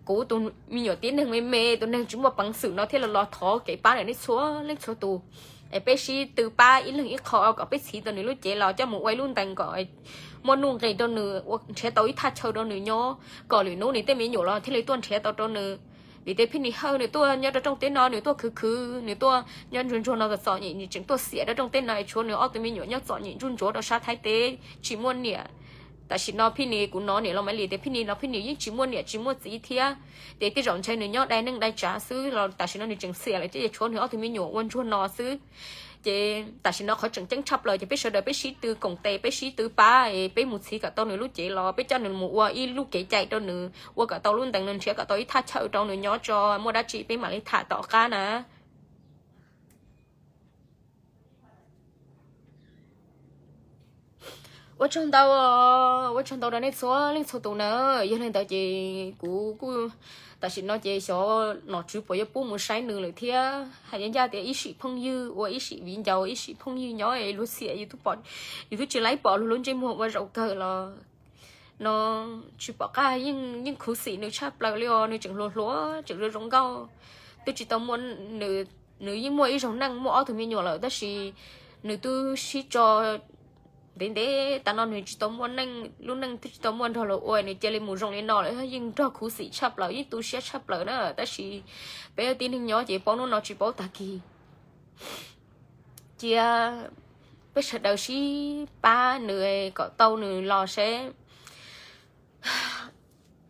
kuv tus me nyuam tib neeg me me, tus neeg tsis muaj peev xwm no thiaj los los thov kev pab ntawm nej txhua leej txhua tus, es peb sib tw pab ib leeg ib qho kom peb txhiv tau nws lub cev los coj mus ua ib lub ntees kom muaj nuj nqis rau nws, nrhiav tau ib thaj chaw rau nws nyob, kom lwm hnub nws tej me nyuam los thiaj li tuaj nrhiav tau rau nws. Vim tias Phij Nis Hawj nws tuaj nyob rau rooj teb no nws tuaj khwv khwv, nws tuaj nyob ntsuag ntsuag no txom txom nyem, nws tseem tuaj xiam rau rooj teb no es tshuav nws ob tug me nyuam nyob txom nyem ntsuj ntsuav rau sab Thaib teb tsis muaj niam. Tam sim no Phij Nis, kuv hnov niam laus Maiv Lis tias Phij Nis los Phij Nis yeej tsis muaj niam tsis muaj txiv thiab, ces tej zaum ntshe nws nyob dai neej dai tsav xwb los tam sim no nws tseem xiam lawm ces tshuav nws ob tug me nyuam ua ntsuag no xwb. Ces tam sim no qhov tseem ceeb tshaj plaws ces peb sawv daws peb sib tw koom tes, peb sib tw pab, peb mus txhiv kom tau nws lub cev los peb coj nws mus ua ib lub kev cai rau nws, ua kom tau lub ntees, nws nrhiav kom tau ib thaj chaw rau nws nyob tso, muaj dab tsi peb mam li tham tom qab na. Ua tsaug ntau, ua tsaug ntau rau nej txhua leej txhua tus na. Yog li ntawd ces kuv kuj, tam sim no ces xyov nom tswv puas yuav pub mus saib nws lawm thiab. Hais ncaj ncaj tias ib sim phooj ywg ua ib sim viv ncaus, ib sim phooj ywg nyob luag xiam, yus twb tsis laib pom luag lub ntsej muag ua zaum kawg los no tsis pom qab, yeej khuv xim nws tshaj plaws li os. Nws tseem hluas hluas tseem zoo zoo nkauj, twb tsis tau muaj, nws yeej muaj ib zaug neej muaj ob tug me nyuam lawm tab sis nws twb sib tso ntev ntev tas no nws tsis tau muaj neej, lub neej twb tsis tau muaj nrog luag ua, nws cia li mus zoo li no lawm yeej nrog khuv xim tshaj plaws, yeej tu siab tshaj plaws na. Tab sis peb tib neeg nyob ces paub hnub no tsis paub tag kis. Cia peb sawv daws sib pab nws kom tau nws los seb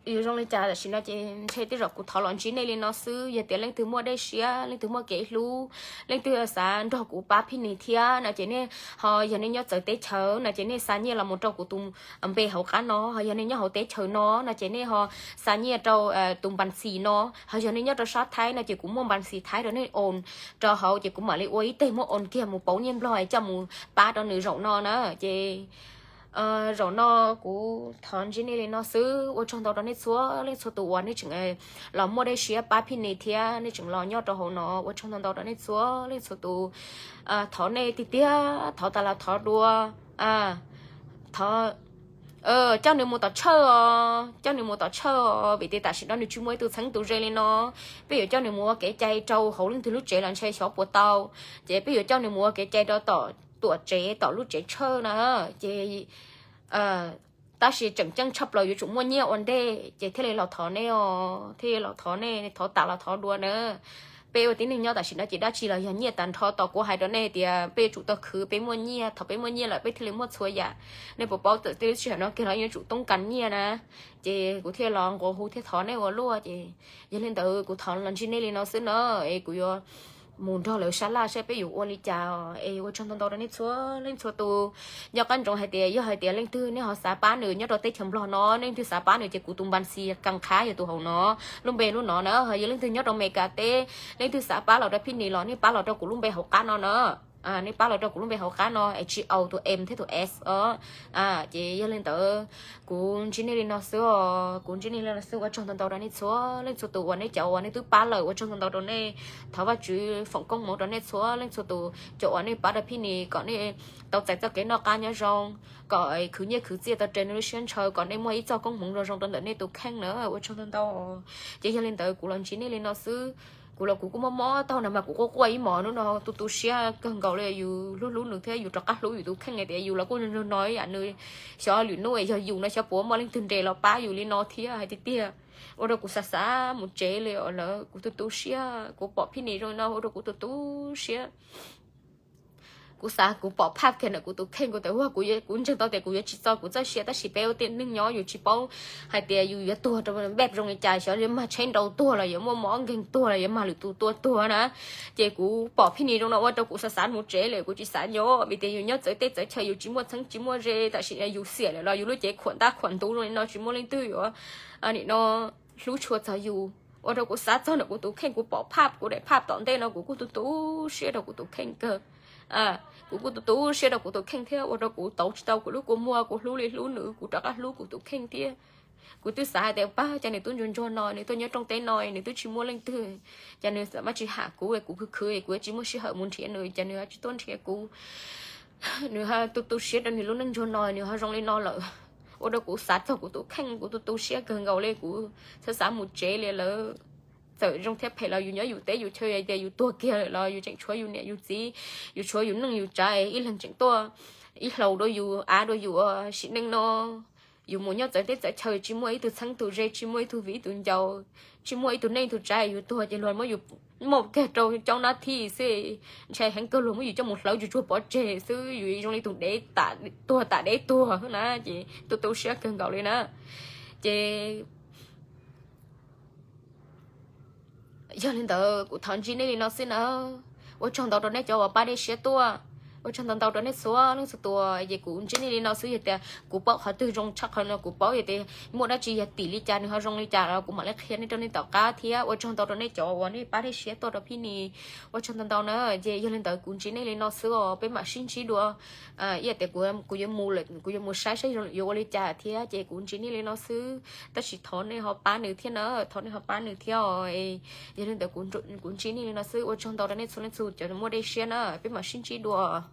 yuav zoo li cas. Tam sim no ces ntshe tej zaum kuv thov los ntsib nej li no xwb. Yog tias leej twg muaj dej siab, leej twg muaj kev hlub, leej twg xav nrog kuv pab Phij Nis thiab no ces nej ho, yog nej nyob txawv teb chaws no ces nej xa nyiaj los mus rau kuv tus npe hauv qab no. Ho yog nej nyob hauv teb chaws no no ces nej ho xa nyiaj rau tus npas xis no. Ho yog nej nyob rau sab Thaib no ces kuv muaj npas xis Thaib rau nej oos rau hauv ces kuv mam li ua ib teg muab oos kiag mus pauv nyiaj Nplog coj mus pab rau nws zaum no na. Ces zaum no kuv thov ntsib nej li no xwb. Ua tsaug ntau rau nej txhua leej txhua tus uas nej tseem los muaj dej siab pab Phij Nis thiab nej tseem los nyob rau hauv no. Ua tsaug ntau ntau rau nej txhua leej txhua tus. Thov nej tiag tiag, thov tas los thov dua, thov coj nws mus tom Tshawj os, coj nws mus tom Tshawj os, vim tias tam sim no nws tsis muaj ib tug txheeb tus ze li no. Peb yuav coj nws mus ua kev cai rau hauv leej twg lub tsev los ntshe xyov puas tau. Ces peb yuav coj nws mus ua kev cai rau tom tuam tsev, tom lub tsev Tshawj na. Ces tab sis tseem ceeb tshaj plaws yuav tsum muaj nyiaj ua ntej ces thiaj li los thov nej os, thiaj li los thov nej, thov tas los thov dua na. Peb ua tib neeg nyob tam sim no ces dab tsi los yog nyiaj tag nrho. Tos kuv hais rau nej tias peb yuav tsum tau khwv peb muaj nyiaj, thaum peb muaj nyiaj lawm peb thiaj li muaj txhua yam. Nej puas paub txawm tej lub sij hawm no kiag los yuav tsum toob kas nyiaj na. Ces kuv thiaj los nqua hu thiab thov nej ua luaj. Ces yog li ntawd kuv thov los ntsib nej li no xwb na, es kuv yuav mus nrog lawv sab laj saib peb yuav ua li cas. Es ua tsaug ntau ntau rau nej txhua leej txhua tus. Nco qab ntsoov hais tias yog hais tias leej twg nej ho xav pab nws nyob rau teb chaws Nplog no, leej twg xav pab nws ces kuv tus npas xis kas qhab yog tus hauv no, lub npe lub no na. Ho yog leej twg nyob rau Meskas teb, leej twg xav pab los rau Phij Nis los nej pab los rau kuv lub npe hauv qab no na. Nej pab los rau kuv lub npe hauv qab no es tsis au tus M thiab tus S os. Ces yog li ntawd kuv ntsib nej li no xwb os, kuv ntsib nej li no xwb. Ua tsaug ntau ntau rau nej txhua leej txhua tus uas nej cov uas nej twb pab lawm, ua tsaug ntau ntau rau nej. Thov Vajtswv foom koob hmoov rau nej txhua leej txhua tus cov uas nej pab rau Phij Nis kom nej tau txais txoj kev noj qab nyob zoo, kom khwv nyiaj khwv txiaj tau raws nws lub siab ntshaw, kom nej muaj ib txoj koob hmoov zoo zoo rau ntawm nej tus kheej na. Ua tsaug ntau ntau. Ces yog li ntawd kuv los ntsib nej li no xwb. Kuv los kuv kuj mob mob taug no mas kuv quaj quaj ib hmos hnub no tu tu siab kawg nkaus li, yus hlub hlub nws thiab yus rov qab hlub yus tus kheej tias yus los kuj nrog no ib yam nws. Xyov lwm hnub yog yus no xyov puas muaj leej twg nres los pab yus li no thiab hais tiag tiag. Ua rau kuv xav xav mus tsev li os lawm, kuv tu tu siab, kuv pom Phij Nis zoo li no ua rau kuv tu tu siab. Kuv xav kuv pom phaj kiag ntawm kuv tus kheej, kuv tias ua kuv, kuv ntseeg tau tias kuv yuav tsis txo kuv txoj sia, tab sis peb ua tib neeg nyob yus tsis paub hais tias yus yuav tuag rau npej zoo li cas, xyov yuav mag tsheb nrau tuag los yuav muaj mob nkeeg tuag los yuav mag lwm tus tua tuag na. Ces kuv pom phij ni zoo no ua rau kuv xav xav mus tsev lawm, kuv tsis xav nyob vim tias yus nyob txawv teb txawv chaw yus tsis muaj txheeb tsis muaj ze, tam sim no yus xiam lawm los yus lub cev khuam ntab khuam ntuv zoo li no tsis muaj leej twg yuav nim no hlub tshua txog yus. Ua rau kuv xav txog ntawm kuv tus kheej, kuv pom phaj, kuv daim phaj tom ntej no kuv kuj tu tu siab rau kuv tus kheej kawg. Kuv kuj tu tu siab rau kuv tus kheej thiab ua rau kuv tauv tsis tau kuv lub kua muag, kuv hlub li hlub nws kuv rov qab hlub kuv tus kheej thiab. Kuv twb xav hais tias pab cas nws twb ntsuag ntsuag no, nws tuaj nyob rooj teb no nws twb tsis muaj leej twg, cas nws txawm maj tsis ham kuv, kuv khwv khwv kuv tsis muaj sij hawm mus nrhiav nws, cas nws ho tsis tuaj nrhiav kuv. Nws ho tu tu siab rau nws lub neej ntsuag no, nws ho zoo li no lawm. Ua rau kuv xav txog kuv tus kheej, kuv tu tu siab kawg nkaus li, kuv xav xav mus tsev li lawm. Txawm zoo thiab phem los yus nyob yus teb yus chaw, tias yus tuag kiag lawm los yus tseem tshuav yus niam yus txiv, yus tshuav yus neej yus tsav ib leeg tseem tuaj ib hlau dua yus, av dua yus ua sim neej no. Yus mus nyob txawv teb txawv chaw tsis muaj ib tug txheeb tus ze, tsis muaj ib tug viv ib tug ncaus, tsis muaj ib tug neej ib tug tsav, yus tuag ces luag muab yus muab kiag rau cov nab thib xwb. Ntshai heev kawg, luag muab yus coj mus hlawv tsuag tsuag pov tseg xwb, yus zoo li tus dev tuag tam dev tuag na, ces tu tu siab kawg nkaus li na. Ces yog li ntawd kuv thov ntsib nej li no xwb na. Ua tsaug ntau rau nej cov uas pab dej siab tuaj. Ua tsaug ntau ntau rau nej txhua leej txhua tus, ces kuv ntsib nej li no xwb. Yog tias kuv paub qhov twg zoo tshaj qhov no, kuv paub yog tias muaj dab tsi yog tim li cas nws ho zoo li cas los kuv mam li qhia nej rau nej tom qab thiab. Ua tsaug ntau rau nej cov uas nej pab dej siab tuaj rau phij ni. Ua tsaug ntau ntau na. Ces yog li ntawd kuv ntsib nej li no xwb os, peb mam sib ntsib dua. Ib yam tias kuv yuav mus lawm, kuv yuav mus saib saib yuav ua li cas thiab, ces kuv ntsib nej li no xwb. Tab sis thov nej ho pab nws thiab na, thov nej ho pab nws thiab os. Yog li ntawd kuv ntsib nej li no xwb, ua tsaug ntau rau nej txhua leej txhua tus cov muaj dej siab na, peb mam sib ntsib dua.